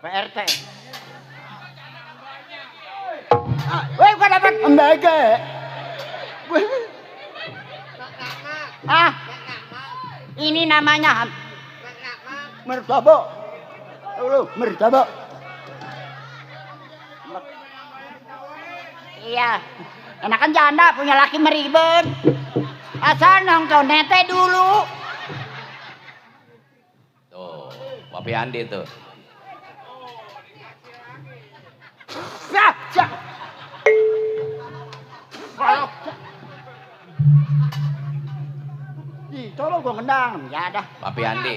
PRT. Woi, gua dapat embage. Ini namanya martabak. Lu martabak. Iya. Enakan janda punya laki meribet. Asal nonton nete dulu. Tuh, Papi Andi tuh. Siap. Ih, tolong gua kendang. Ya dah. Papi Andi.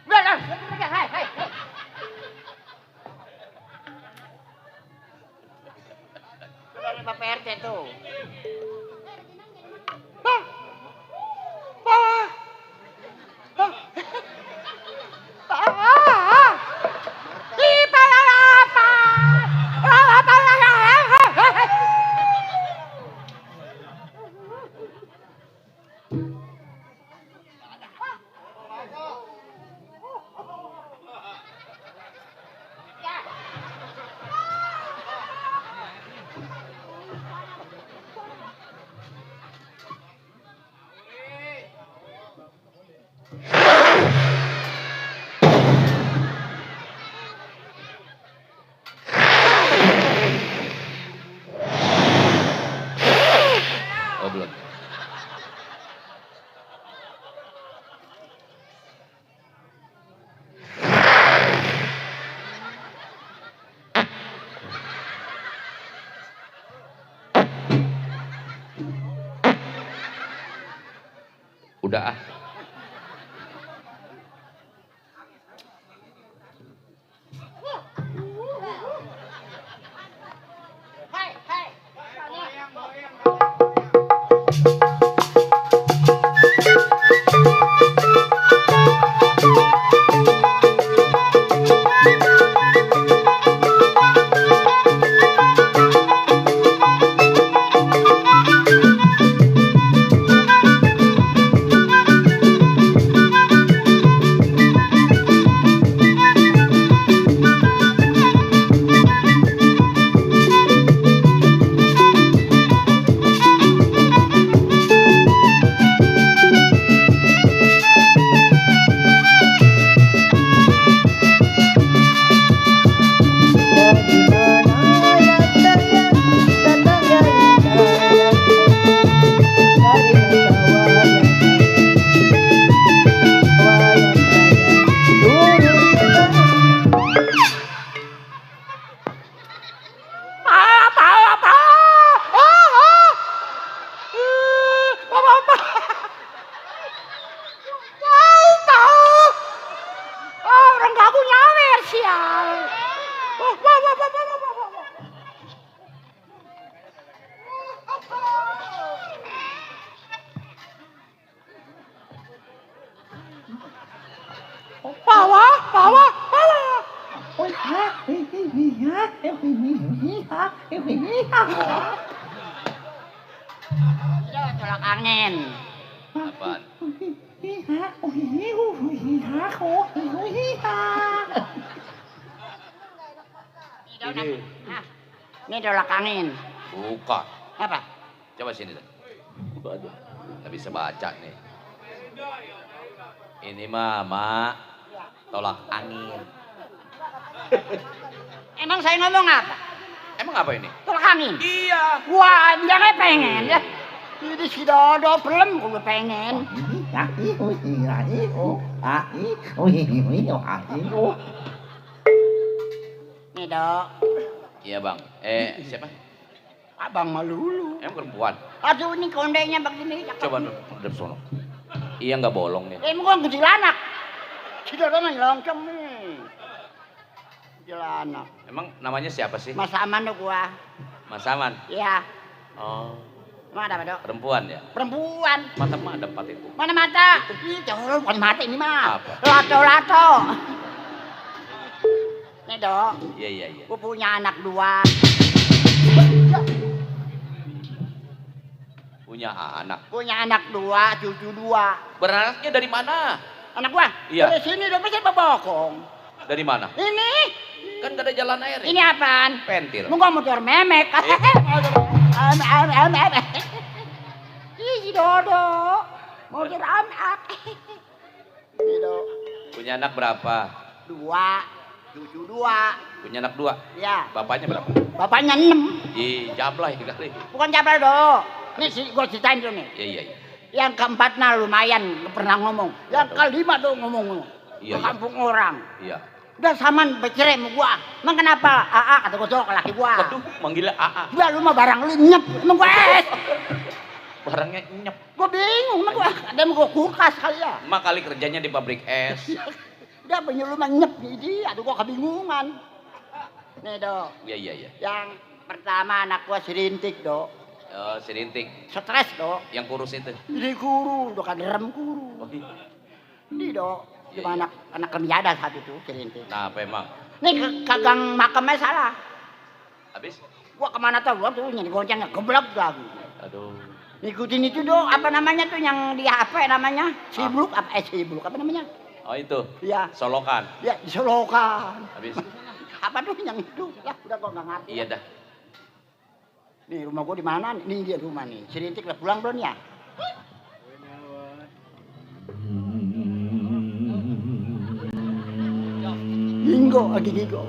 Udah. Hai. Dari Pak PRT tuh. kuda ah. Tolak angin. Apaan? Ini tolak angin. Bukan. Apa? Coba sini dah. Nggak bisa baca nih. Ini mah, Mak, tolak angin. Emang saya ngomong apa? Emang apa ini? Tolak angin. Iya. Wah, jangan pengen ya. Ini si Dodo belum gue pengen. Nih, Dok. Iya, Bang. Siapa? Abang Malulu. Emang perempuan? Aduh, ini kondenya begini. Coba hadap sono. Iya nggak bolong nih. Emang gua kecil anak. Si Dodo mah loncong nih. Kecil anak. Emang namanya siapa sih? Mas Aman tuh gua. Mas Aman? Iya. Oh. Emang ada apa, Dok? Perempuan ya? Perempuan. Mata mah ada 4 itu. Mana mata? Ih, jauh bukan mata ini mah. Apa? Lato-lato. Nih, Dok. Iya. Gua punya anak 2. Punya anak. Punya anak 2, cucu 2. Beranaknya dari mana? Anak gua? Iya. Dari sini dong, masa bokong. Dari mana? Ini. Kan gak ada jalan air. Ini apaan? Pentil. Mau motor memek. Ih, si Dodo. Motor anak. Ini, Dok. Punya anak berapa? 2, cucu 2. Punya anak 2. Ya. Bapaknya berapa? Bapaknya 6. Ih, jablay kali. Bukan jabal, Dok. Nih gua ceritain dulu nih. Iya. Yang keempat nah lumayan pernah ngomong. Yang kelima tuh ngomong. Iya. Ke kampung orang. Iya. Udah saman bercerai sama gua. Emang kenapa? AA kata gua ke laki gua. Waduh, manggilnya AA. Udah lu mah barang lu nyep. Emang gua Barangnya nyep. Gua bingung emang gua. Ada emang gua kulkas kali ya. Emak kali kerjanya di pabrik es. Udah banyak lu mah nyep jadi. Aduh gua kebingungan. Nih, Dok. Iya. Yang pertama anak gua serintik, Dok. Oh, si Rintik. Stres, Dok. Yang kurus itu. Ini guru, udah kan rem guru. Ini, Dok. Cuma anak kemiada satu tuh, serintik. Nah, apa emang? Nih kagang makamnya salah. Habis? Gua kemana tau, gua tuh nyari goncengnya geblek lagi. Aduh. Ngikutin itu dong, apa namanya tuh yang di HP namanya? Sibluk, sibluk, apa namanya? Oh itu? Iya. Solokan? Ya, solokan. Habis? Apa tuh yang itu? Ya, udah gua nggak ngerti. Iya dah. Nih rumah gua di mana? Nih dia rumah nih. Serintik udah pulang belum ya? Ginggo, lagi ginggo.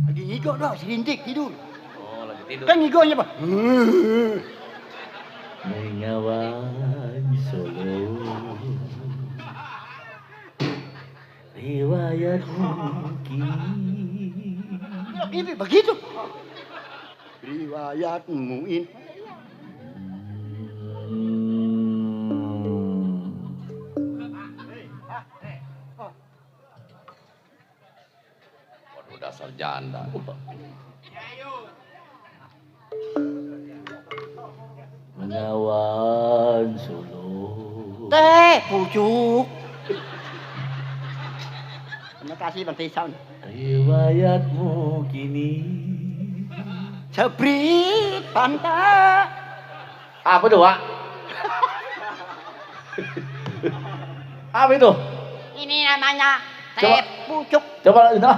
Lagi ginggo dong, serintik tidur. Oh, lagi tidur. Kan ngigonya apa? Mengawan Solo riwayat mungkin. Ini begitu. riwayatmu ini. Waduh, dasar janda. Bengawan Solo. Teh, pucuk. Terima kasih Bang Tisan. Riwayatmu kini Sebrit pantai. apa tuh, Wak? Apa itu? Ini namanya Coba. teh pucuk. Coba itu.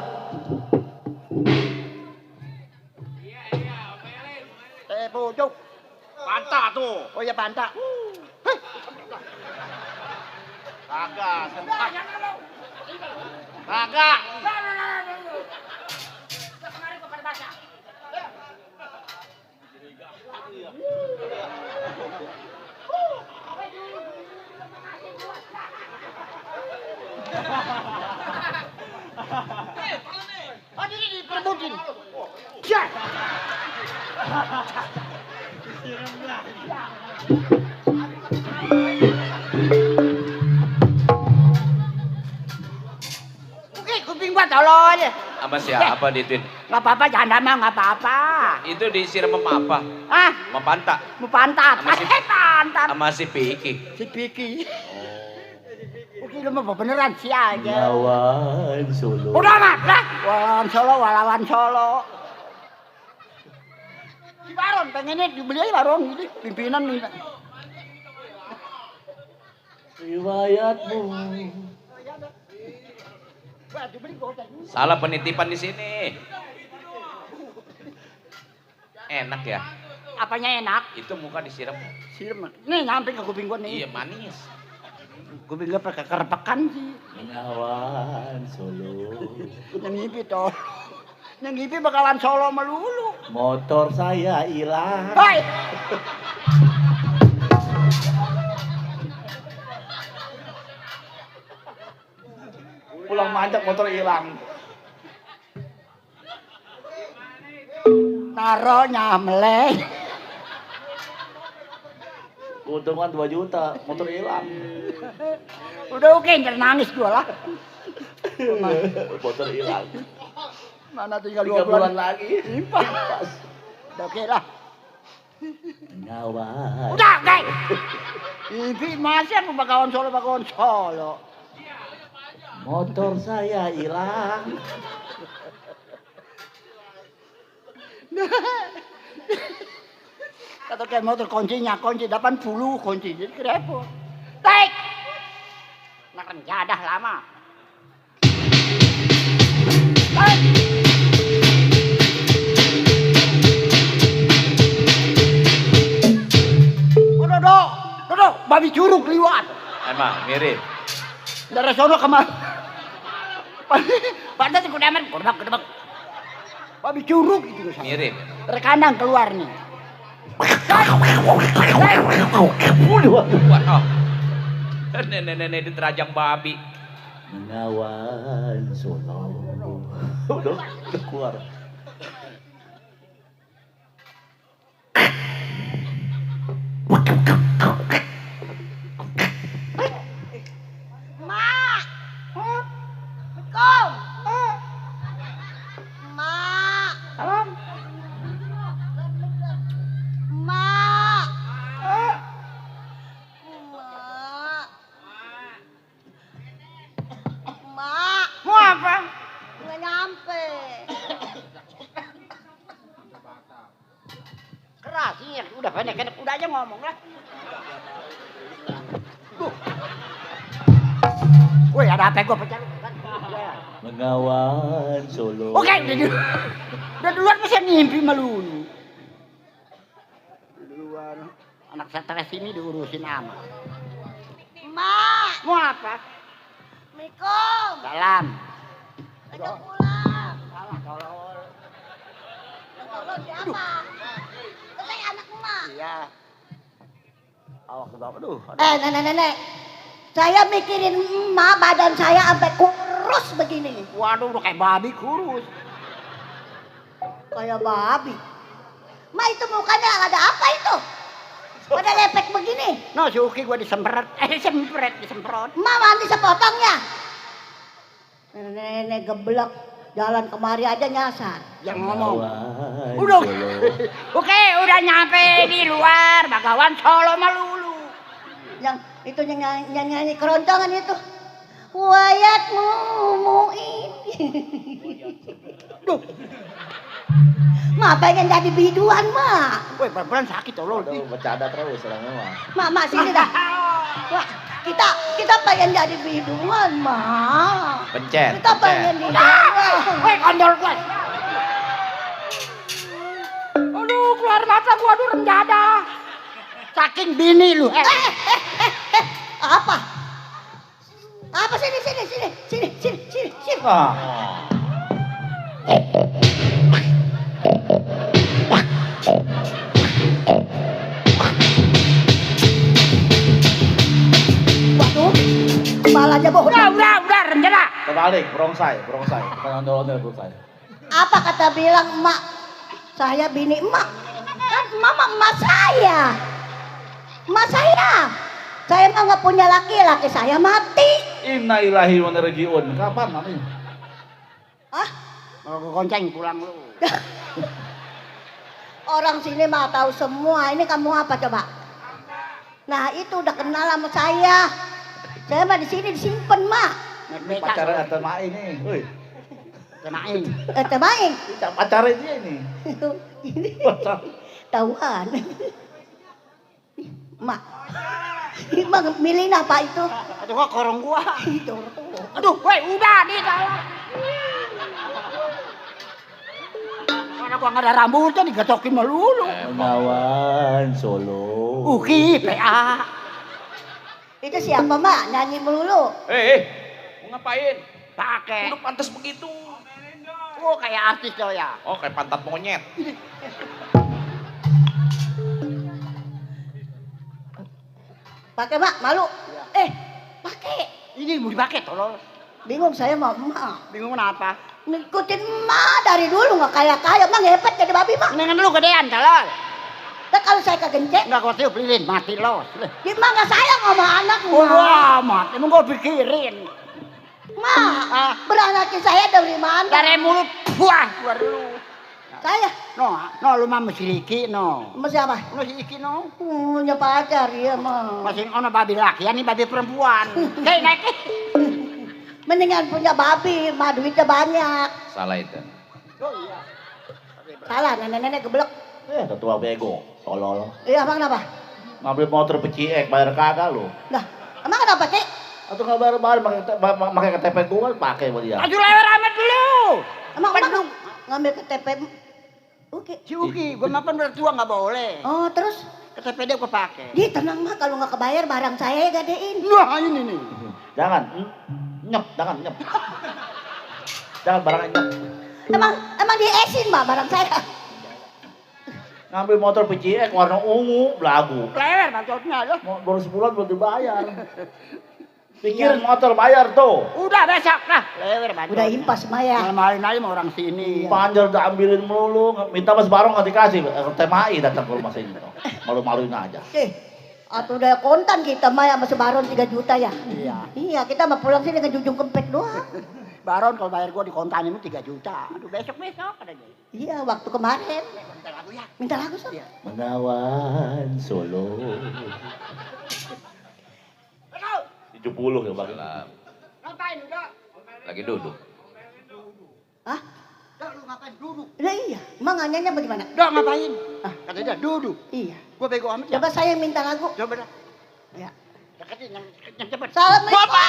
Teh pucuk. Pantak tuh. Oh ya pantai. Kagak. Kagak. Oh ini diperbutin. Ya. Oke, kuping gua tolol. Sama siapa dituin? Nggak apa-apa, janda mah nggak apa-apa. Itu disiram sama apa? Ah, Sama pantak? mau pantat. Sama si- Pantat. Sama si Piki. Si Piki. Oke, lu mah beneran sih aja. Bengawan Solo. Udah mat lah. Walawan Solo. Si Baron pengennya dibeli aja Baron ini pimpinan nih. Riwayatmu. Wah, dibeli gua. Salah penitipan di sini. Enak ya? Apanya enak? Itu muka disiram. Siram. Nih nyampe ke kuping gua nih. Iya manis. Kuping gua pakai kerepekan sih. Bengawan Solo. Yang ngipi toh. Yang ngipi bakalan Solo melulu. Motor saya hilang. Hai. Pulang manjak motor hilang. Naronya meleng. Keuntungan 2 juta, motor hilang. Udah oke, jangan nangis gua lah. Motor hilang. Mana tinggal 3 2 bulan bulan. lagi. Impas. Udah oke lah. Bengawan. Udah, guys. Ibi masih aku bakawan Solo. Motor saya hilang. Kata kayak motor kuncinya, kunci 80 kunci. Jadi kerepot. Taik. Nak jadah lama. Taik. Oh, Dodo, babi curug liwat. Emang mirip. Dari sono kemana? Pantas ku demen, gedebak. Babi curug itu loh. Mirip. Dari kandang keluar nih. Waduh. Nenek-nenek diterajang babi. Bengawan Solo. Udah keluar. Mak. Assalamualaikum. Mak. Salam. Mak. Mak. Mau apa? Nggak nyampe. Keras ini, udah pendek, udah aja ngomong lah. Woi, ada apa gua pecah lu kan? Bengawan Solo. Oke, udah duluan masih ngimpi melulu. Duluan, anak stres ini diurusin ama. Mak. Mau apa? Assalamualaikum. Salam. Udah pulang. Salah tolol. Tolong siapa? Saya anak emak. Iya. Awak ke bawah, aduh. Nenek. Saya mikirin emak, badan saya sampai kurus begini. Waduh, udah kayak babi kurus. Kayak babi. Ma itu mukanya ada apa itu? Pada lepek begini. No, si Uki gua disemprot. Disemprot. Ma mandi sepotongnya. Nenek geblek jalan kemari aja nyasar. Yang ngomong. Bagawan Udah. Solo. Oke, udah nyampe di luar Bagawan Solo Malulu. Yang itu nyanyi keroncongan itu. Wayatmu muin. Duh, Ma pengen jadi biduan, Ma. woi pelan-pelan sakit tolol. Aduh, bercanda terus orangnya mah. Ma sini dah. Wah, kita pengen jadi biduan, Ma. Pencet. Kita pengen biduan. Woi kondol gue. Aduh, keluar mata gua aduh remjada. Saking bini lu. Apa? Apa sini. Ah, Waduh, kepalanya bohong. Udah remjada. terbalik, brongsai. Bukan ondel-ondel brongsai. Apa kata bilang emak? Saya bini emak. Kan mama emak saya. Emak saya. Saya mah nggak punya laki saya mati. Innalillahi wa inna ilaihi raji'un. Kapan mami? Ah, Mau gue gonceng pulang lu. orang sini mah tahu semua. Ini kamu apa coba? Nah itu udah kenal sama saya. Saya mah di sini disimpan mak. Pacaran atau main nih. Woi, Kenain. Main. pacaran dia ini. Ini Pacar. tahuan. Mak. Mak milih apa itu? Aduh kok korong gua. Itu. Aduh, woi udah di dalam. Mana gua nggak ada rambutnya digetokin melulu. Bagawan Solo. Uki, PA. Itu siapa mak? Nyanyi melulu. Mau ngapain? Pakai. Udah pantas begitu. Oh kayak artis tuh ya. Oh, kayak pantat monyet. Pakai mak, malu. Pakai. Ini mau dipakai tolol. Bingung saya mau emak. Bingung kenapa? Ngikutin emak dari dulu nggak kaya. Emang ngepet jadi babi mak. Mendingan lu gedean tolol. Nah kalau saya kegencet, Enggak gua tiup lilin, mati lo. gimana nggak sayang sama anak Oh, mak? amat. Emang gua pikirin. Mak, beranakin saya dari mana? Dari mulut buah keluar dulu. Saya, No, lu mah mesti Riki, no. sama siapa? Lu si Iki, no. Punya pacar ya mak. Masih ono babi laki, ini babi perempuan. Hei, naik. Mendingan punya babi, mah duitnya banyak. Salah itu. Oh iya. Salah, nenek-nenek geblek. Ketua bego, tolol. Iya, emang kenapa? Ngambil motor peciek, bayar kagak lu. Nah, emang kenapa cek? Atau nggak bayar pakai KTP gua pakai buat dia. Aduh lewer amat dulu. Emang ngambil KTP? Oke. Si Uki, gua makan udah tua nggak boleh. Oh, terus? KTP dia gua pakai. Dia tenang mah kalau nggak kebayar barang saya gadein. Nah ini nih. Jangan, jangan nyep. Jangan barangnya nyep. Emang dia esin mah barang saya. Ngambil motor peciek warna ungu, belagu. Lewer maksudnya lo. Baru sebulan belum dibayar. Pikirin motor bayar tuh. Udah besok lah. Lewer maksudnya. Udah impas Maya. Malu-maluin aja sama orang sini. Panjer udah ambilin melulu, minta Mas Barong nggak dikasih. TMI datang ke rumah sini. Malu-maluin aja. Atau udah kontan kita Maya sama Sebaron 3 juta ya. Iya. Iya, kita mah pulang sini dengan junjung kempet doang. Baron kalau bayar gua di kontanin 3 juta. Aduh besok katanya. Iya, waktu kemarin. Minta lagu ya. Minta lagu Sob. Iya. Menawan Solo. 70 ya Bang. Ngapain udah? Lagi duduk. Hah? Udah lu ngapain duduk? Lah iya, emang nanyanya bagaimana? Udah ngapain? Kata dia duduk. Iya. Gua bego amat ya. Coba saya yang minta lagu. Coba dah. Ya. Deketin yang cepet. Assalamualaikum.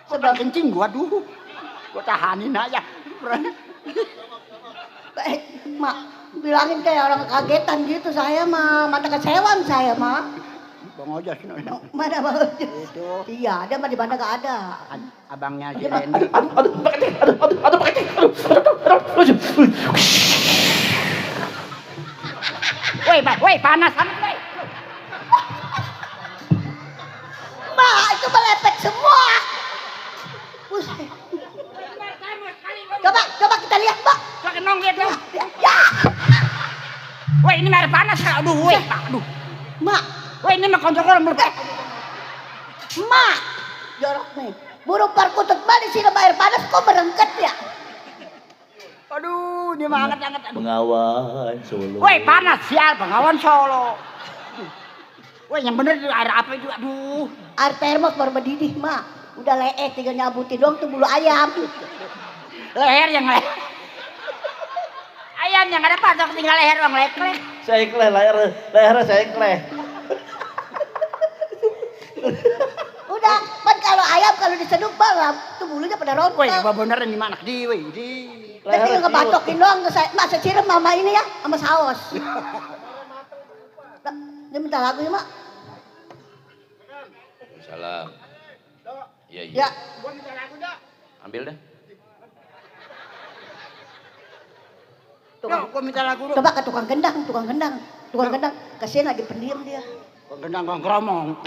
Sebab kencing gua dulu. Gua tahanin aja. Mak, bilangin kayak orang kagetan gitu saya mah, mata kecewan saya mah. Bang Ojas no. Mana Bang Ojas? Itu. Iya, ada mah di mana gak ada. Abangnya si Randy. Woi, panas amat, woi. Mak, itu melepet semua. Buset. Coba kita lihat, Mbak. Pakai nong lihat dong. Ya. Wah ini air panas kak. Aduh, weh. Aduh. Mak, Wah ini mah kontrol meledak. Mak. Jorok nih. Burung perkutut balik sini air panas kok berengket ya? Aduh, ini mah anget-anget. Bengawan Solo. Woi panas sial Bengawan Solo. Woi yang bener itu air apa itu? Aduh. Air termos baru mendidih, Mak. Udah leeh, tinggal nyabutin doang tuh bulu ayam. Leher yang leher. Ayam yang ada patok tinggal leher bang leklek. Sengkleh, lehernya sengkleh. Udah, kan kalau ayam kalau diseduk bang, tuh bulunya pada rontok. Woi, apa bener ini mana di woi di. Terus tinggal ngebatokin doang ke saya. Mak, saya siram mama ini ya, sama saus. Dia minta lagu ya, Mak? Salam. Iya, iya. Ya. Ambil dah. Gua minta lagu dong. Coba ke tukang gendang. Kasihan lagi pendiam dia. Gendang kong kromong.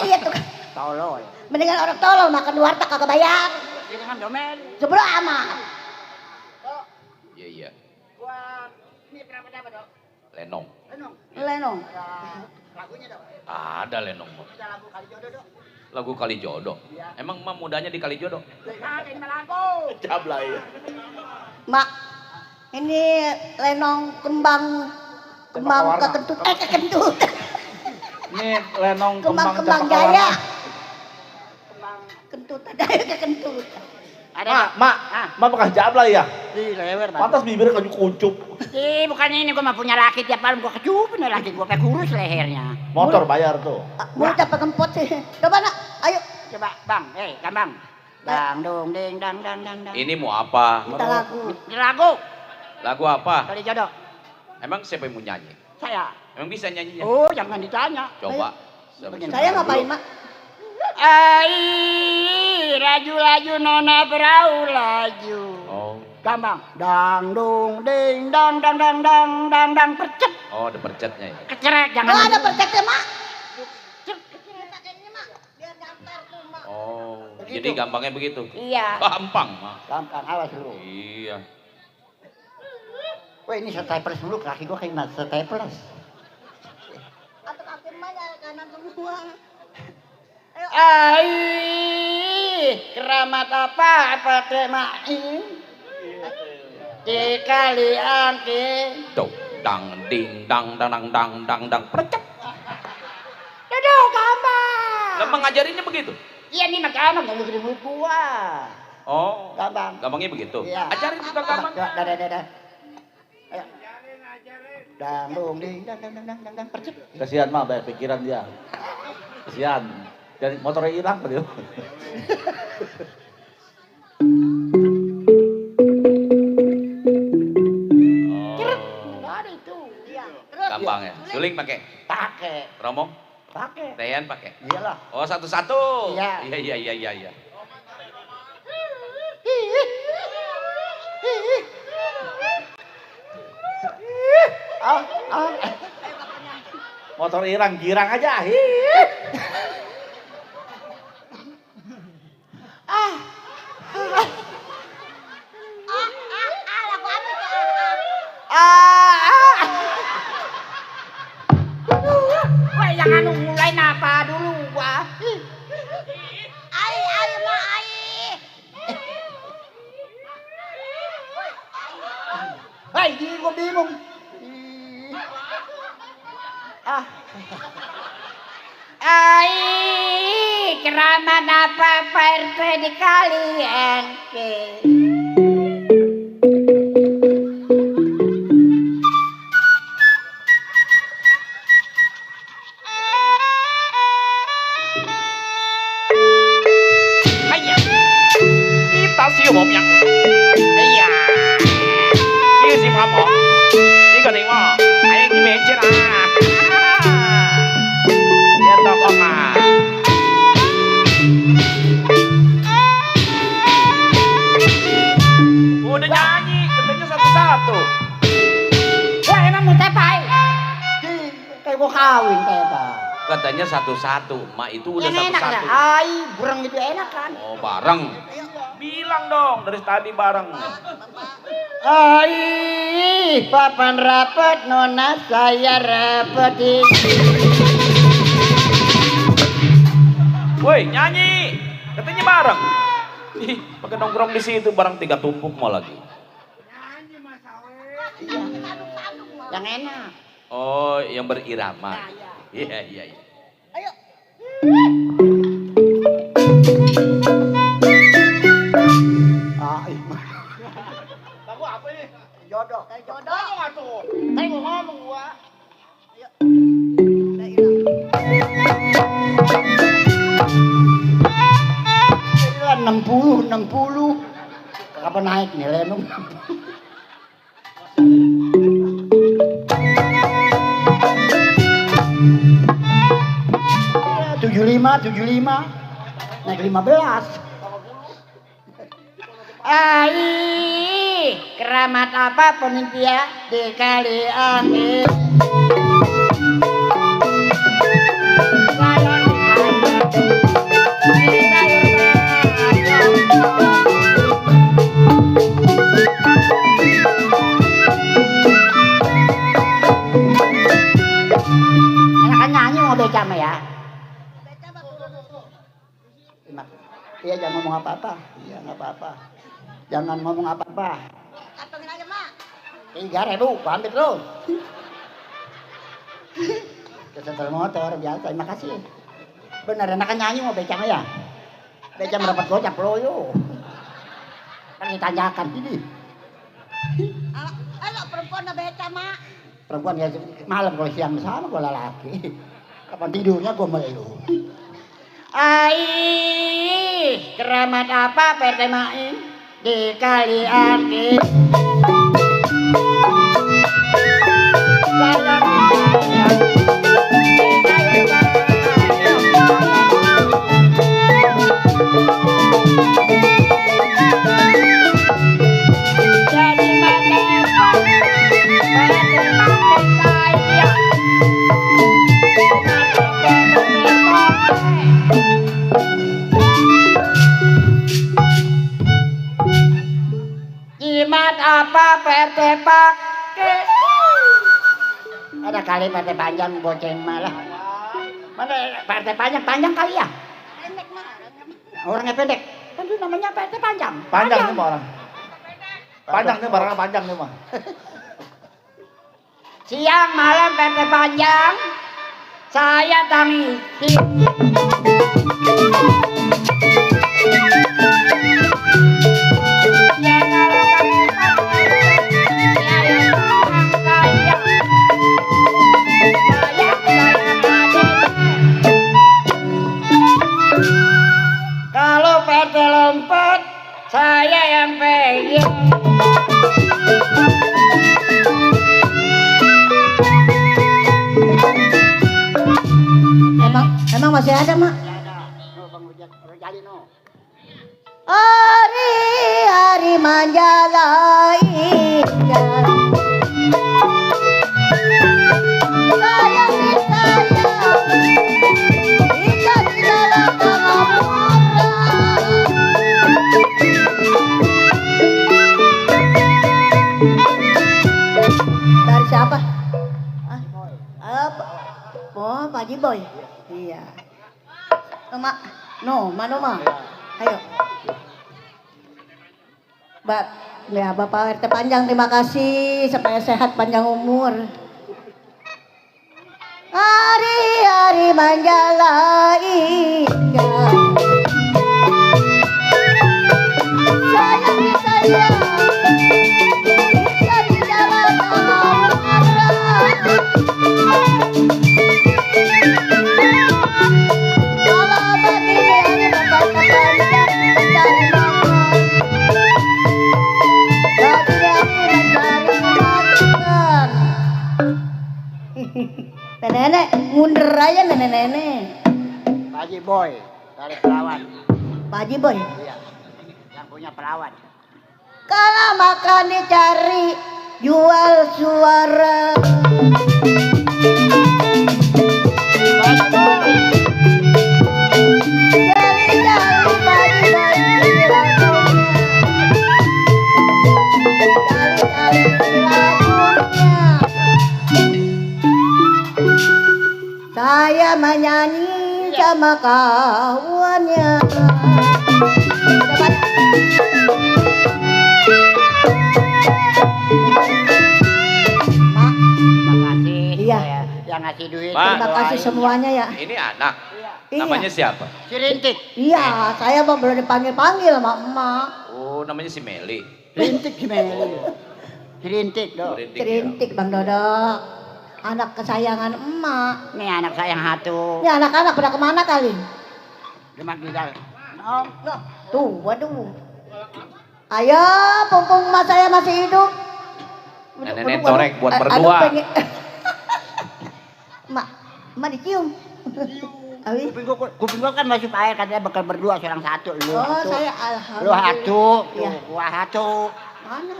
Iya tukang. Tolol. Mendingan orang tolol makan di warteg kagak bayar. Ini kan domel. Sebelum amat. Iya, iya. Ini berapa dapat dok? Lenong. Lenong. Lagunya dok. Ada Lenong. Kita lagu kali jodoh dok. Lagu Kalijodo. Emang emak mudanya di Kalijodo? Nah, ini lagu. Cablay. Mak, ini lenong kembang kekentut. Kekentut. Ini lenong Kembang cempaka jaya. warna. Kentut ada kekentut. Ada Mak, mak bekas jablay ya? di lewer tadi. Pantas bibirnya kayu kuncup. Bukannya ini gua mah punya laki tiap malam gua kecupin laki gua pakai kurus lehernya. Motor bayar tuh. Mulut apa kempot sih? Coba nak, ayo. Coba bang, gampang. Dang dong ding dang dang dang dang. Ini mau apa? Kita lagu. Ini lagu Lagu apa? kali jodoh. Emang siapa yang mau nyanyi? Saya. Emang bisa nyanyinya? Oh, jangan ditanya. Coba. Saya ngapain, Mak? Ai, laju-laju nona perahu laju. Oh. Gampang. Dang dong ding dang dang dang dang dang dang percet. Oh, ada percetnya ya. Keceret jangan. Oh, ada percetnya, Mak. Oh, jadi gampangnya begitu. Iya. Gampang, Mak. Gampang awas lu. Iya. Wah, ini staples dulu kaki gua kayak staples. Atau kaki Mak kanan semua. Ai, keramat apa temai? Di kalian ke. Tuh, dang ding dang dang dang dang dang dang percet. Duduk gampang. Lah mengajarinnya begitu? Iya nih mah gampang yang negeri mulut gua. Oh, Gampang. gampangnya begitu. Iya. Ajarin juga gampang. Dah. Ayo. Dang dong ding dang dang dang dang dang percet. Kasihan mah banyak pikiran dia. Kasihan. Dari motornya hilang tadi. Ada itu. Iya. Gampang ya. Suling pakai. Pakai. Romong, Pakai. Teyan pakai. Iyalah. Oh, satu-satu. Iya. Iya. Motor hilang, girang aja. Wah, jangan mulai napa dulu gua. Ai, Mak, ai. Hai, gua bingung. Ai, keramat apa RT di kalian ke? Kita siom yang. Iya. Ini si Papa. Ini cái gì mà? Anh đi mệt chết à? Dia tolong ah. Udah nyanyi, katanya satu-satu. Wah, emang mau tepai? Kayak gua kawin tepai. Katanya satu-satu. Mak itu udah Yang enak satu-satu. dah. Ai, burung itu enak kan. Oh, bareng. Bilang dong dari tadi bareng. Ai, papan rapat nona saya rapetin. Woi, nyanyi. Katanya bareng. Ih, pakai nongkrong di situ bareng 3 tumpuk mau lagi. Yang enak. Oh, yang berirama. Iya, iya, iya. Kamu apa nih? Jodoh. Jodoh nggak tuh? Tadi gua ngomong gua. Ayo. 60. Kapan naik nih Lenung? 75 naik 15. Ai, keramat apa penitia dikali akhir. Enakan nyanyi mau beca mah ya. Iya jangan ngomong apa-apa. Iya nggak apa-apa. Jangan ngomong apa-apa. Kantongin aja mak. 3.000, gua ambil terus. Kesetel motor biasa. Terima kasih. Bener enakan nyanyi mau beca mah ya. Beca mendapat gocap loyo. Kan ditanyakan ini. Anak perempuan na beca mak. Perempuan ya malam kalau siang sama gua lelaki. Kapan tidurnya gua melu. Ai, keramat apa pertemain dikali akhir. Jadi mata jimat apa PT pakai? Ada kali PT panjang boceng malah. Mana PT panjang kali ya? Orangnya pendek. Kan itu namanya PT panjang. Panjang nih orang. Panjang nih barangnya panjang nih mah. Siang malam PT panjang. Saya tangisi. Kalau PT lompat, saya yang pegang. Emang masih ada mak? Hari-hari menjaga indah. Sayang di sayang, indah di dalam pengamuran. Dari siapa? Apa? Oh, Pak Haji Boy. Iya. Mak, mana mah? Ayo. Ya Bapak RT panjang terima kasih supaya sehat panjang umur. Hari-hari menjaga indah. Sayang di sayang, indah di dalam pengamuran. Kalau begini hari Bapak panjang dari mama. Bagi aku mencari kematian. Nenek mundur aja nenek. Pak Haji Boy dari Perawan. Pak Haji Boy. Iya. Yang punya Perawan. Kalau makan dicari jual suara. Pak Haji Boy. Saya menyanyi sama kawannya. Makasih. Iya. Yang ngasih duit. Ma. Terima kasih semuanya ya. Ini anak. Iya. Namanya siapa? Si Rintik. Iya, saya mah belum dipanggil-panggil sama emak. Oh, namanya si Meli. Rintik gimana? Si Rintik dong. Rintik, ya. Rintik Bang Dodok. Anak kesayangan emak. Nih anak sayang hatu. Ini anak-anak pada kemana kali? Demak di dalam. Oh, Tuh, waduh. Ayo, pumpung emak saya masih hidup. Nenek torek buat Aduh, berdua. pengen- Emak dicium. Abi. kuping gua kan masuk air katanya bakal berdua seorang satu lu. Oh, hatu. saya Lu alhamdulillah. hatu, Iya. gua hatu. Mana?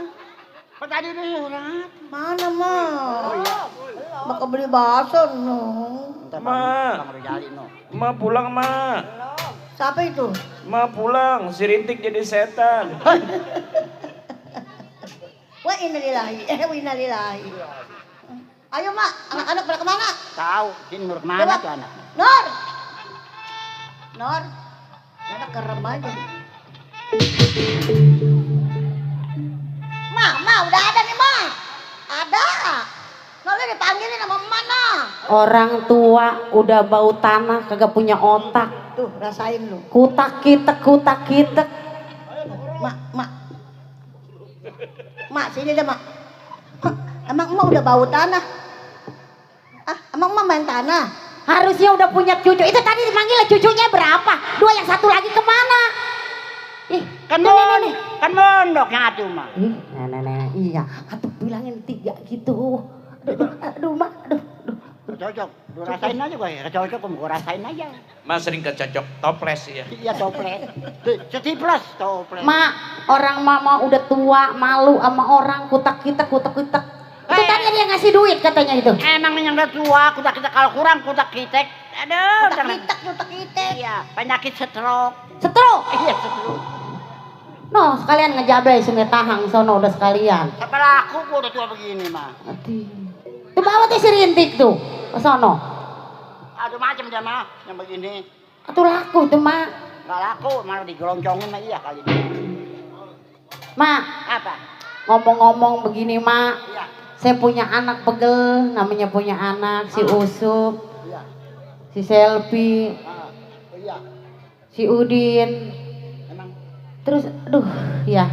Kok tadi lu orang hatu? Mana, Mak? Bakal beli bakso, no. Ma. Bang Rizali no. Ma pulang, Ma. Siapa itu? Ma pulang, si Rintik jadi setan. Wa innalillahi, wa innalillahi. Ayo, Mak, anak-anak pada kemana? Tahu, sini nur kemana tuh anak? Nur! Nur! Anak kerem aja. Ma, udah ada nih, Ma. Ada. Nolnya dipanggilin sama mana? Orang tua udah bau tanah kagak punya otak. Tuh, rasain lu. Kutak kitek. Mak. Mak, sini deh, Mak. Hah, emang emak udah bau tanah? Emang emak main tanah? Harusnya udah punya cucu. Itu tadi dipanggil cucunya berapa? 2, yang 1 lagi kemana? Ih, Kan nih. kan mondok yang hatu mah. Ih, nenek, iya. Atuh bilangin 3 gitu. Aduh, Mak, aduh. Cocok, lu rasain aja gua ya, cocok gua rasain aja. Ma sering kecocok toples ya. Iya toples. Setiples toples. Mak, orang mama udah tua, malu sama orang kutak kitek. Itu tadi ada yang ngasih duit katanya itu. Emang yang udah tua, kutak-kitek kalau kurang kutak-kitek. Aduh, Kutak-kitek. Iya, penyakit stroke. Stroke. Iya, stroke. No, sekalian ngejablay sungai tahang sono udah sekalian. Siapa laku gua udah tua begini mah. Itu bawa tuh si Rintik tuh ke sono. Aduh macam dia mah yang begini. Itu laku itu, Mak. Gak laku, malah digeroncongin mah iya kali ini. Mak, Apa? ngomong-ngomong begini, Mak. Iya. Saya punya anak pegel, namanya punya anak si Usup, Iya. si Selfie, Iya. si Udin. Emang Terus, aduh, ya,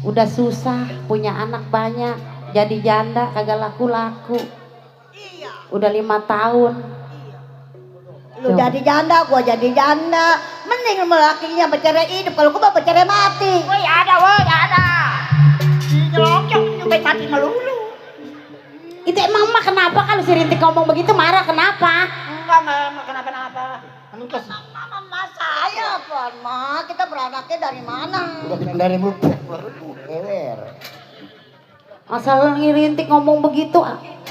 udah susah punya anak banyak, jadi janda kagak laku-laku. Udah 5 tahun. Lu jadi janda, gua jadi janda. Mending lelakinya bercerai hidup, kalau gua bercerai mati. woi ada. Digeroncong juga mati melulu. Itu emang Mak kenapa kalau si Rintik ngomong begitu marah kenapa? Enggak kenapa-napa. Mama saya apa, Ma? Kita beranaknya dari mana? Udah kita dari mulut. Ewer. Masalah Rintik ngomong begitu,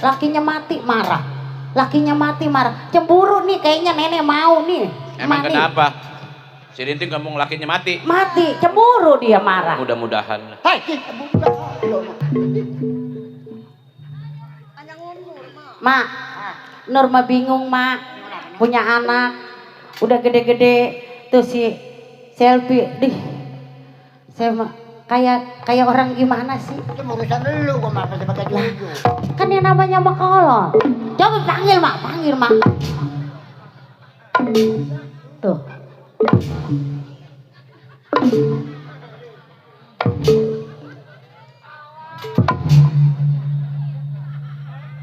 lakinya mati marah. Cemburu nih kayaknya nenek mau nih. Emang Mati. kenapa? Si Rintik ngomong lakinya mati. Mati, cemburu dia marah. Mudah-mudahan. Hei, Mak, Norma bingung, Mak. Punya anak, udah gede-gede, tuh si Selfie, saya kayak orang gimana sih? itu urusan lu gua mah sebagai juju. Kan yang namanya Mak Kolon. Coba panggil, Mak. Tuh.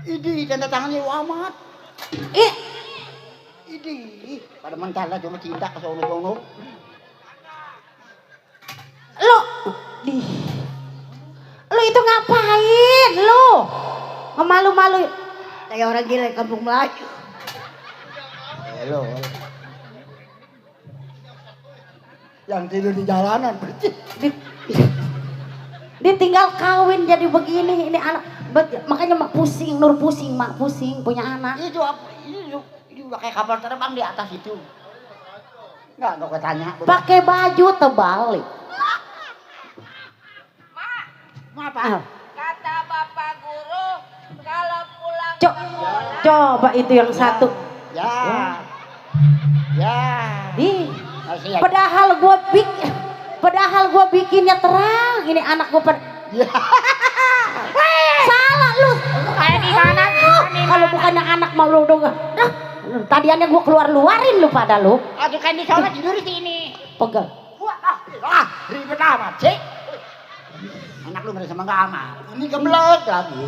Idi tanda tangannya amat. Idi pada mentala cuma cinta ke sono-sono. Lu itu ngapain lu? Ngemalu-malu. Kayak orang gila di kampung Melayu. Halo. Yang tidur di jalanan berarti. Dia tinggal kawin jadi begini, ini anak. Makanya Mak pusing, Nur pusing, Mak pusing punya anak. Itu apa? Itu udah kayak kapal terbang di atas itu. Enggak ketanya. Pakai baju terbalik. Apa? Kata Bapak Guru, kalau pulang Coba itu yang satu. Ya. Ya. Ih, Masih ya. padahal gua bikinnya terang. Ini anak gua salah lu. Kayak gimana? Kalau bukannya anak mau lu dong. Tadiannya gua keluarin lu pada lu. Aduh kan di sana tidur di sini. Pegal. Ribet amat sih. Anak lu merasa nggak amat. Ini geblek lagi.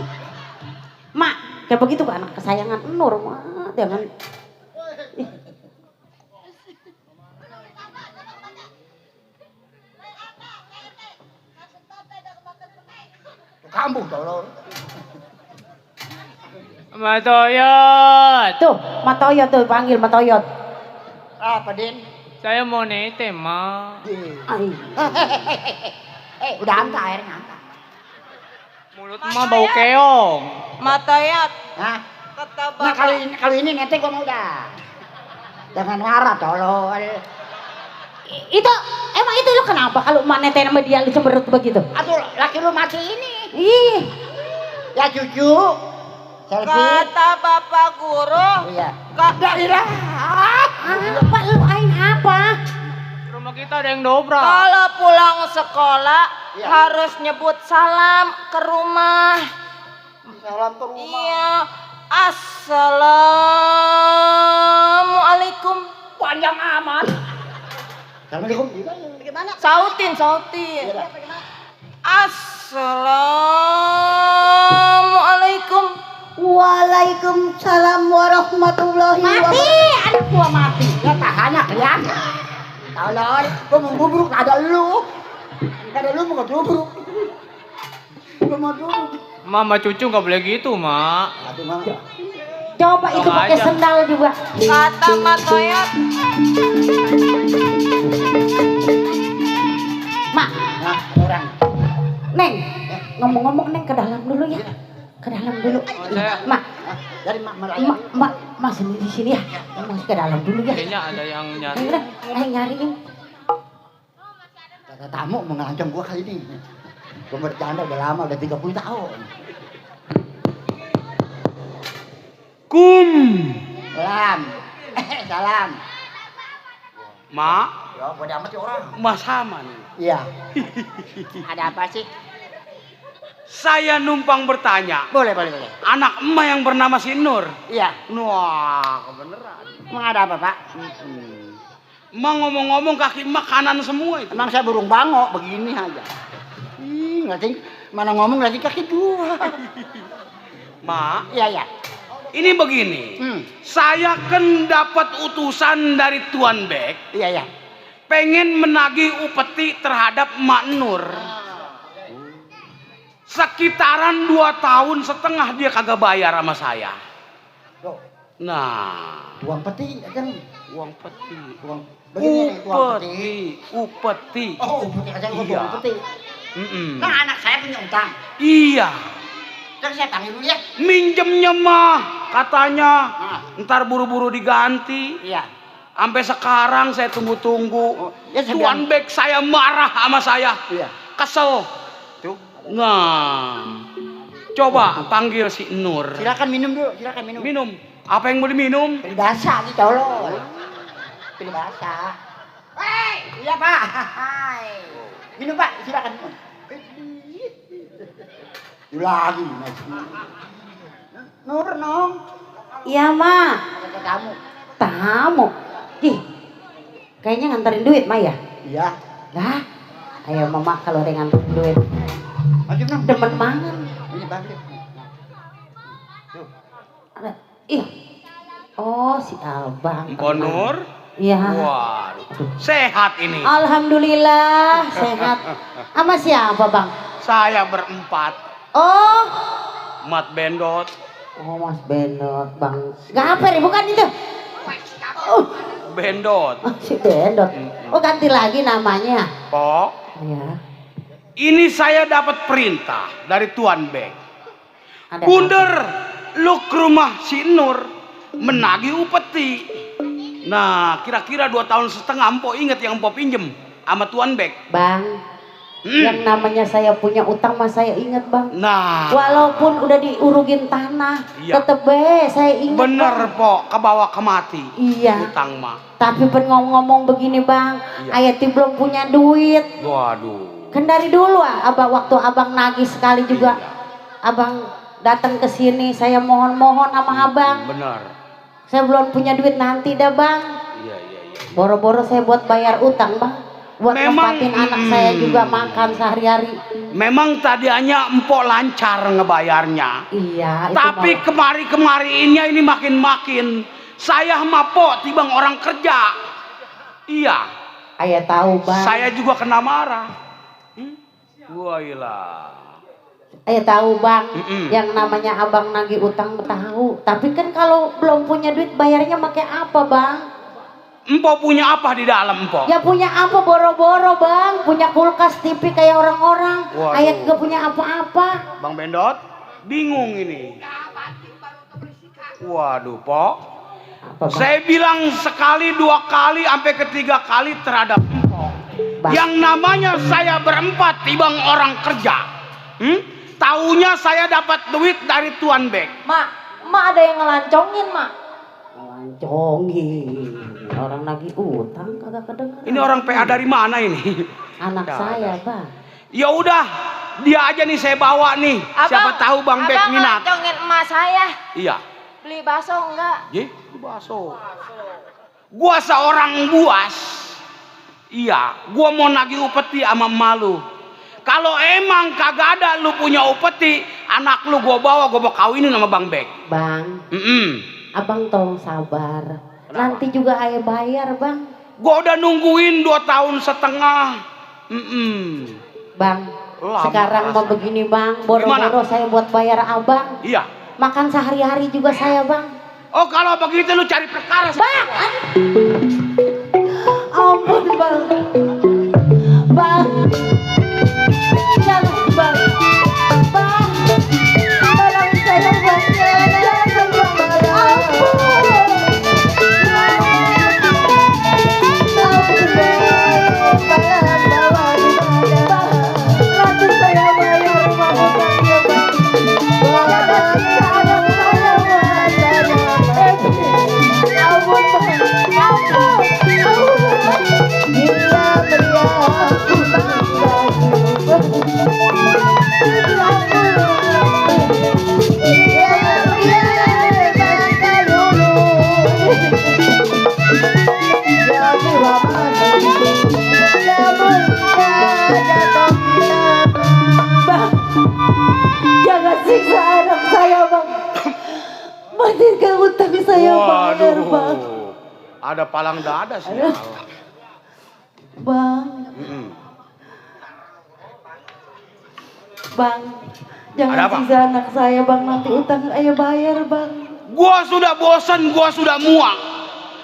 Mak, kayak begitu kan anak kesayangan Nur mah. Jangan. Kampung tolong. Matoyot. Tuh, Matoyot tuh panggil Matoyot. Apa Din? Saya mau nete, Ma. Ay. Udah angka airnya angka. Mulut Ma bau keong. Matoyot. Hah? Kata Nah kalau ini nanti gua mau udah. Jangan marah tolong. Itu emang itu lu kenapa kalau maneten sama dia lu cemberut begitu? Aduh, laki lu masih ini. Ih, Ya cucu. Selfie. Kata bapak guru. Iya. Kata apa lu ain apa? Rumah kita ada yang dobrak. kalau pulang sekolah Iya. harus nyebut salam ke rumah. Salam ke rumah. Iya. Assalamualaikum. Panjang amat. Assalamualaikum. Gimana? Sautin. Iya. Assalamualaikum. Waalaikumsalam warahmatullahi Mati, anak gua mati. Ya tahannya kalian. Tolong, gua mau bubruk ada lu. Ada lu mau bubruk. Gua mau bubruk. Mama cucu nggak boleh gitu, Mak. Aduh mama. Coba itu Tolong pakai aja. sendal juga. Kata Matoyot. Mak, Nah, orang. Neng, ngomong-ngomong Neng ke dalam dulu ya. Ke dalam dulu. saya- Mak, Dari mak Mak sendiri di sini ya. Masih ke dalam dulu ya. Kayaknya ada yang nyari. Ayo udah, ayo nyariin. Kata tamu mau ngancam gua kali ini. Gua bercanda udah lama, udah 30 tahun. Kum. Salam. Salam. Mak, Ya, bodo amat ya orang. Mas sama nih. Iya. Ada apa sih? Saya numpang bertanya. Boleh. Anak emak yang bernama si Nur. Iya. Wah, kebeneran. Emang ada apa, Pak? Emak ngomong-ngomong kaki emak kanan semua itu. Emang saya burung bangok begini aja. Ih, ngerti mana ngomong lagi kaki dua. Mak, Iya. ini begini. Saya kan dapat utusan dari Tuan Bek. Iya. Pengen menagih upeti terhadap Mak Nur. Sekitaran 2,5 tahun dia kagak bayar sama saya. Loh, Nah, uang peti kan. uang peti. Uang begini uang peti. Upeti. Oh, peti aja gua Iya. uang peti. Nah, anak saya punya utang. Iya. Terus saya panggil dulu ya. Minjemnya mah katanya Nah, ntar buru-buru diganti. iya. Sampai sekarang saya tunggu-tunggu. Ya, saya Tuan Bek saya marah sama saya. Iya. Kesel. Tuh. Nah. Coba panggil si Nur. Silakan minum dulu, silakan minum. Minum. Apa yang mau diminum? Pilih basah nih, tolong. Pilih basah. Iya, Pak. Hai. Minum, Pak, silakan. Lagi, Nur, nong. Iya, Mak. Ada tamu. Tamu. Ih, kayaknya nganterin duit, Mak ya? Iya. Lah, ayo Mama kalau ada nganterin duit. Maju, nong. Demen banget. Ini balik. Ada, ih, oh si Abang. Mpok Nur. Iya. Waduh. Sehat ini. Alhamdulillah sehat. Sama siapa Bang? Saya berempat. Oh, Mat Bendot. oh Mas Bendot Bang. Gaper bukan itu? Oh, Bendot. si Bendot. Oh ganti lagi namanya. Pok. Ya. Ini saya dapat perintah dari Tuan Bek. Ada Bunder, lu ke rumah si Nur menagih upeti. Nah, kira-kira 2,5 tahun mpok inget yang mpok pinjem sama Tuan Bek. Bang, Yang namanya saya punya utang mah saya ingat bang. Nah, Walaupun udah diurugin tanah, Iya. tetep saya ingat. bener Bang. po, kebawa kemati. Iya. Utang mah. Tapi pen ngomong begini bang, Iya. Ayati belum punya duit. Waduh. Kan dari dulu abang waktu abang nagih sekali juga, Iya. abang datang ke sini, saya mohon-mohon sama abang. Bener. Saya belum punya duit nanti dah bang. Iya, iya, iya. Boro-boro saya buat bayar utang bang. Buat Memang, nempatin anak saya juga makan sehari-hari. Memang tadinya empok lancar ngebayarnya. Iya. itu Tapi mah. kemari-kemari ini makin-makin. Saya mah po, tibang orang kerja. Iya. Ayah tahu bang. Saya juga kena marah. Wah ilah. Ayah tahu bang. Mm-mm. Yang namanya abang nagih utang tahu. Tapi kan kalau belum punya duit bayarnya pakai apa bang? Empok punya apa di dalam empok? Ya punya apa boro-boro bang? Punya kulkas TV kayak orang-orang. Waduh. Ayah juga punya apa-apa. Bang Bendot, bingung ini. Waduh, Pok. Apa, Bang? Saya bilang sekali, dua kali, sampai ketiga kali terhadap Empok. Bang. Yang namanya saya berempat tibang orang kerja. Taunya saya dapat duit dari Tuan Bek. Mak ada yang ngelancongin, Mak. Ngelancongin. Orang lagi utang kagak kedengeran. Ini orang PA dari mana ini? Anak Ya, saya bang. Ya udah, dia aja nih saya bawa nih. Siapa tahu Bang Bek Abang minat. ngelancongin emak saya. Iya. Beli bakso enggak? Ye, bakso. Gua seorang buas. Iya, gua mau nagih upeti sama malu. Kalau emang kagak ada lu punya upeti, anak lu gua bawa kawinin sama Bang Bek. Bang, abang tolong sabar. Nanti juga ayah bayar bang. Gua udah nungguin 2 tahun setengah. Bang, Lama sekarang mau rasanya. begini bang, boro-boro saya buat bayar abang. Iya. Makan sehari-hari juga saya bang. Oh kalau begitu lu cari perkara. Bang, ampun bang. Bang, jangan bang. Bang, tolong saya bang. Jangan bang. Ampun. Jangan siksa anak saya bang. Maafkan utang saya bayar bang. Ada palang dada sih. Bang, bang, jangan Ada apa? siksa anak saya bang. Nanti utang ayah bayar bang. Gua sudah bosan, gua sudah muak.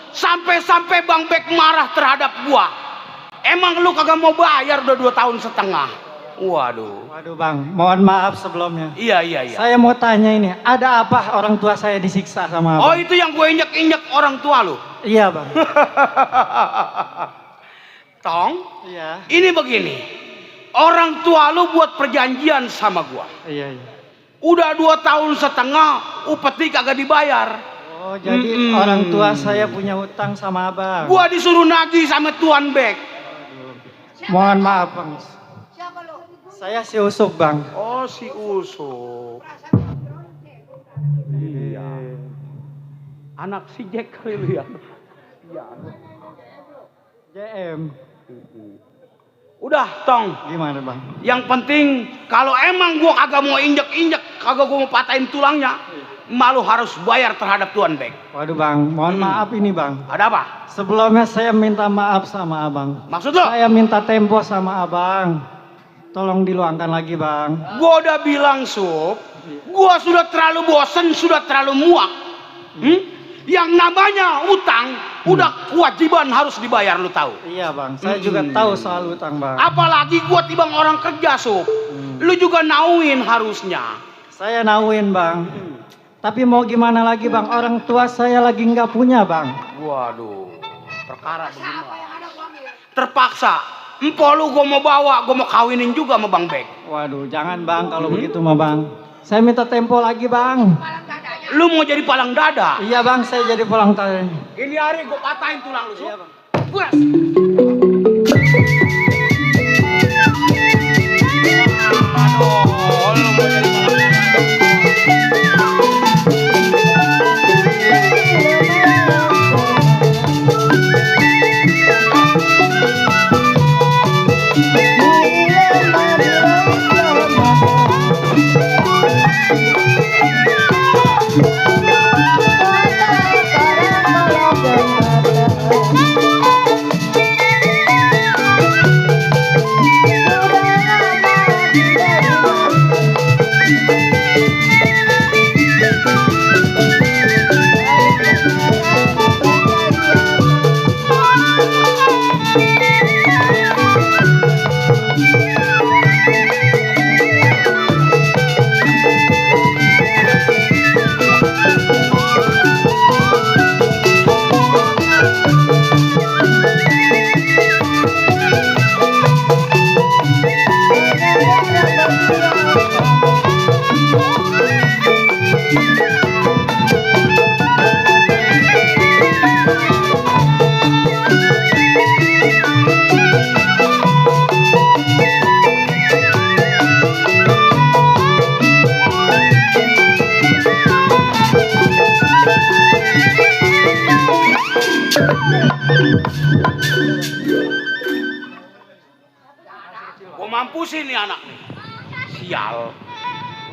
Sampai-sampai Bang Bek marah terhadap gua. Emang lu kagak mau bayar udah 2 tahun setengah. Waduh. Waduh bang, mohon maaf sebelumnya. Iya. Saya mau tanya ini, ada apa orang tua saya disiksa sama Oh abang? itu yang gue injek-injek orang tua lu. Iya bang. Tong, Iya. ini begini. Orang tua lu buat perjanjian sama gua. Iya. Udah 2 tahun setengah, upeti kagak dibayar. Oh jadi orang tua saya punya utang sama abang. Gua disuruh nagih sama Tuan Bek. Mohon maaf bang. Saya si Usuk bang. Oh si Usuk. Iya. Anak si Jack kali lu ya. Iya. JM. Udah Tong. Gimana bang? Yang penting kalau emang gua kagak mau injek-injek, kagak gua mau patahin tulangnya, malu harus bayar terhadap Tuan Bek. Waduh bang, mohon maaf ini bang. Ada apa? Sebelumnya saya minta maaf sama abang. Maksud lo? Saya minta tempo sama abang. Tolong diluangkan lagi bang. Gua udah bilang Sup, gua sudah terlalu bosen, sudah terlalu muak. Yang namanya utang, udah kewajiban harus dibayar, lu tahu. Iya bang, saya juga tahu soal utang bang. Apalagi gua tibang orang kerja Sup, lu juga nauin harusnya. Saya nauin bang. Tapi mau gimana lagi bang, orang tua saya lagi nggak punya bang. Waduh, perkara bagaimana? Terpaksa. Empo lu gua mau bawa, gua mau kawinin juga sama Bang Bek. Waduh, jangan bang kalau begitu mah bang. Saya minta tempo lagi bang. Lu mau jadi palang dada? Iya bang, saya jadi pulang tadi. Ini hari gua patahin tulang lu. Iya, Bang. Buas. Aduh, lu mau jadi palang dada. Gua mampusin nih anak nih. Sial.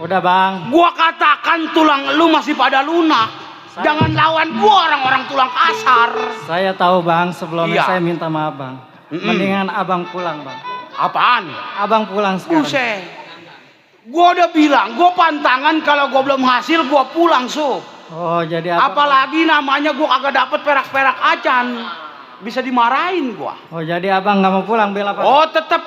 Udah bang. Gua katakan tulang lu masih pada lunak. Jangan lawan gua orang-orang tulang kasar. Saya tahu bang, sebelumnya Iya. saya minta maaf bang. Mendingan abang pulang bang. Apaan? Abang pulang sekarang. Buset. Gua udah bilang, gua pantangan kalau gua belum hasil gua pulang, Sup. Oh jadi abang. Apalagi namanya gua kagak dapet perak-perak acan. Bisa dimarahin gua. Oh jadi abang nggak mau pulang bela pak? Oh, tetep.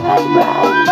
Jangan bang.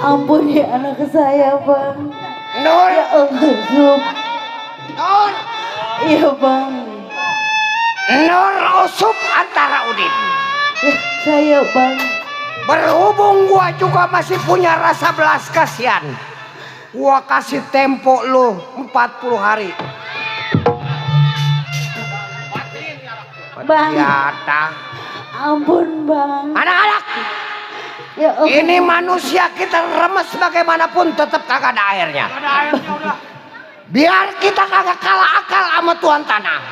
Ampuni anak saya bang. Nur. Ya Allah Zub. Nur. Iya bang. Nur Usup antara Udin. Saya bang. Berhubung gua juga masih punya rasa belas kasihan, gua kasih tempo lu 40 hari. Bang. Yata. Ampun bang. Anak-anak. Ya Allah. Ini manusia kita remes bagaimanapun tetap kagak ada airnya. Ada airnya udah. Biar kita kagak kalah akal sama tuan tanah.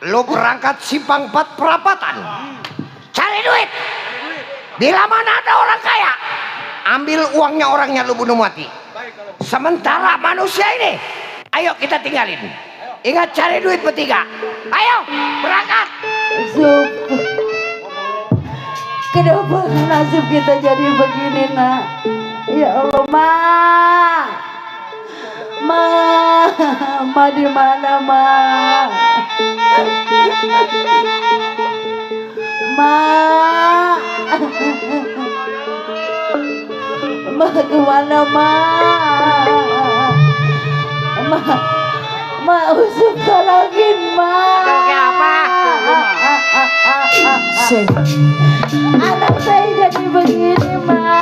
Lu berangkat simpang 4 perapatan. Cari duit. Bila mana ada orang kaya, ambil uangnya orangnya lu bunuh mati. Sementara manusia ini, ayo kita tinggalin. Ingat cari duit bertiga. Ayo berangkat. Zub. Kenapa nasib kita jadi begini nak? Ya Allah ma di mana ma? Ma kemana ma? Ma Usup tolongin ma. Apa? Anak saya jadi begini ma.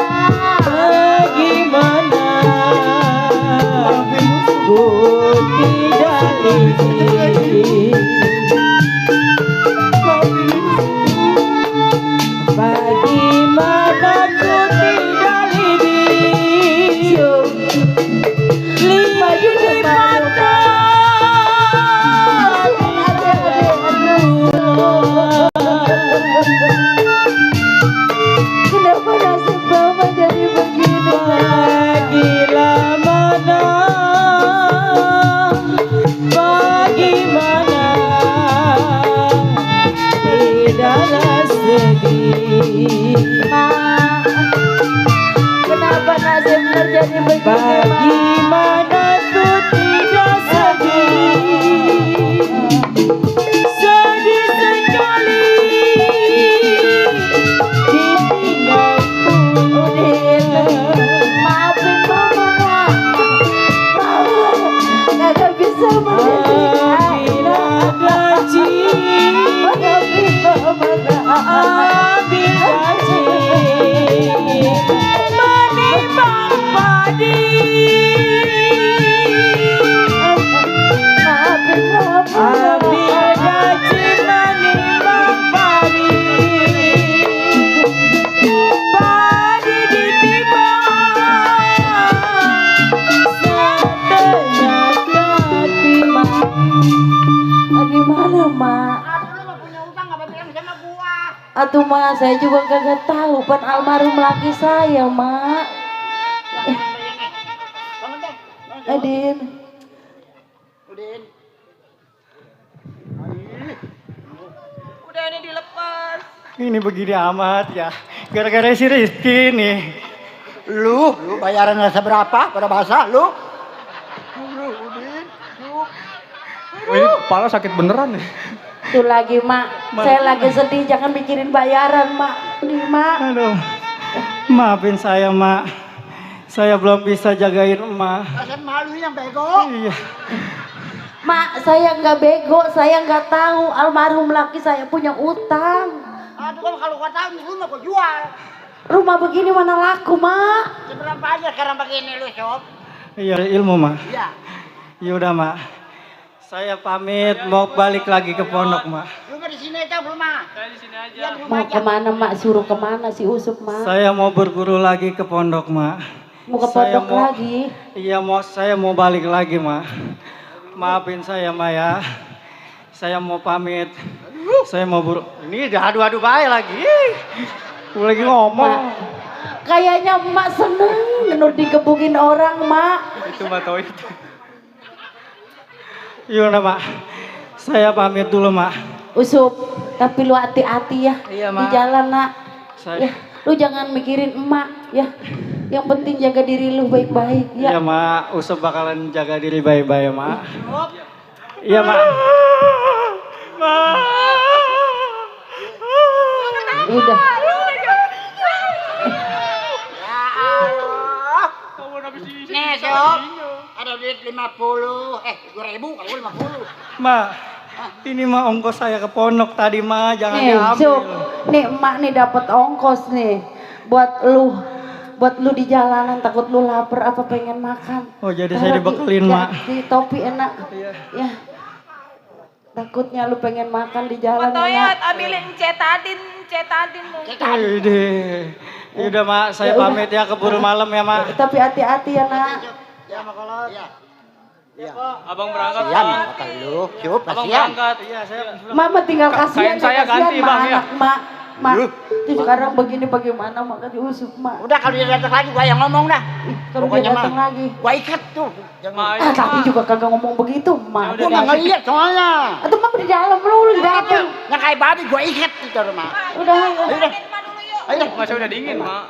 Bagaimana ku tidak izin. Bagaimana ku tidak izin. Kenapa nasib Mama jadi begini? Bagaimana tidaklah sedih. Ma, kenapa nasib terjadi begini? Bagaimana ku tidak sedih. Sedih sekali ditinggalku. Maafin Mama nak. Mama kagak bisa Ambil gaji, maafin Mama nak. ambil gaji, menimbang padi. Maafin Mama. Ambil gaji, menimbang padi. Padi ditimbang setengah kati. Gimana mak? Atuh mak, saya juga kagak tahu pan almarhum laki saya mak. Adin. Udah ini dilepas. Ini begini amat ya. Gara-gara si Rizky nih. Lu bayarannya seberapa pada bahasa lu? Oh, ini kepala sakit beneran nih. Itu lagi mak, saya lagi sedih, jangan mikirin bayaran mak. Nih mak. Aduh, maafin saya mak. Saya belum bisa jagain emak. Saya malu yang bego. Iya. Mak, saya nggak bego, saya nggak tahu almarhum laki saya punya utang. Aduh, kalau kau tahu rumah kau jual. Rumah begini mana laku mak? Seberapa aja sekarang begini lu, Sob? Iya, ilmu mak. Iya. Ya udah mak. Saya pamit mau balik lagi ke pondok mak. Rumah di sini aja rumah. Saya di sini aja. Iya, di rumah Mau aja. kemana mak? Suruh kemana si Usuk mak? Saya mau berguru lagi ke pondok mak. Mau ke Saya pondok mau- lagi? Iya saya mau balik lagi mak. Maafin saya mak ya. Saya mau pamit. Saya mau ini udah adu-adu baik lagi. Gue lagi ngomong. Mak, kayaknya emak seneng nur dikebukin orang mak. Itu mak tahu itu. Yaudah mak. Saya pamit dulu mak. Usup, tapi lu hati-hati ya. Iya, Di Mak. jalan nak. Saya Ya, lu jangan mikirin emak ya. Yang penting jaga diri lu baik-baik Iya ya. mak, Usep bakalan jaga diri baik-baik mak. Iya mak. Udah. Nih, Sob. Ada duit 50. 2.000 kalau 50. Mak, ini mah ongkos saya ke pondok tadi mak, jangan Nih, diambil. Sup. Nih emak nih dapat ongkos nih buat lu di jalanan, takut lu lapar apa pengen makan. Oh jadi Taruh saya di- dibekelin ya, mak. Di topi enak. Ya. Takutnya lu pengen makan di jalan enak. ambilin cetadin lu. Ide. Yaudah mak, saya Ya udah. pamit ya keburu malam ya mak. Tapi hati-hati ya nak. Ya, makolot. Iya. Abang berangkat. Kasihan kata lu. Sob, Abang kasihan. berangkat. Iya saya. Mama tinggal kasihan Kain saya ganti, mak Bang, ya. anak mak. Mak, itu sekarang begini bagaimana mak diusuk mak. Udah kalau dia datang lagi gua yang ngomong dah. Ih, kalau Pokoknya dia datang mah. lagi. Gua ikat tuh. Jangan. Ah, tapi juga kagak ngomong begitu mak. Gua nggak ngeliat soalnya. Atau mak di dalam lu di dalam. Yang kayak babi gua ikat itu rumah. Udah. Ayo. Masih udah dingin, Mak.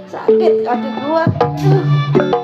Sakit kaki gua. Aduh.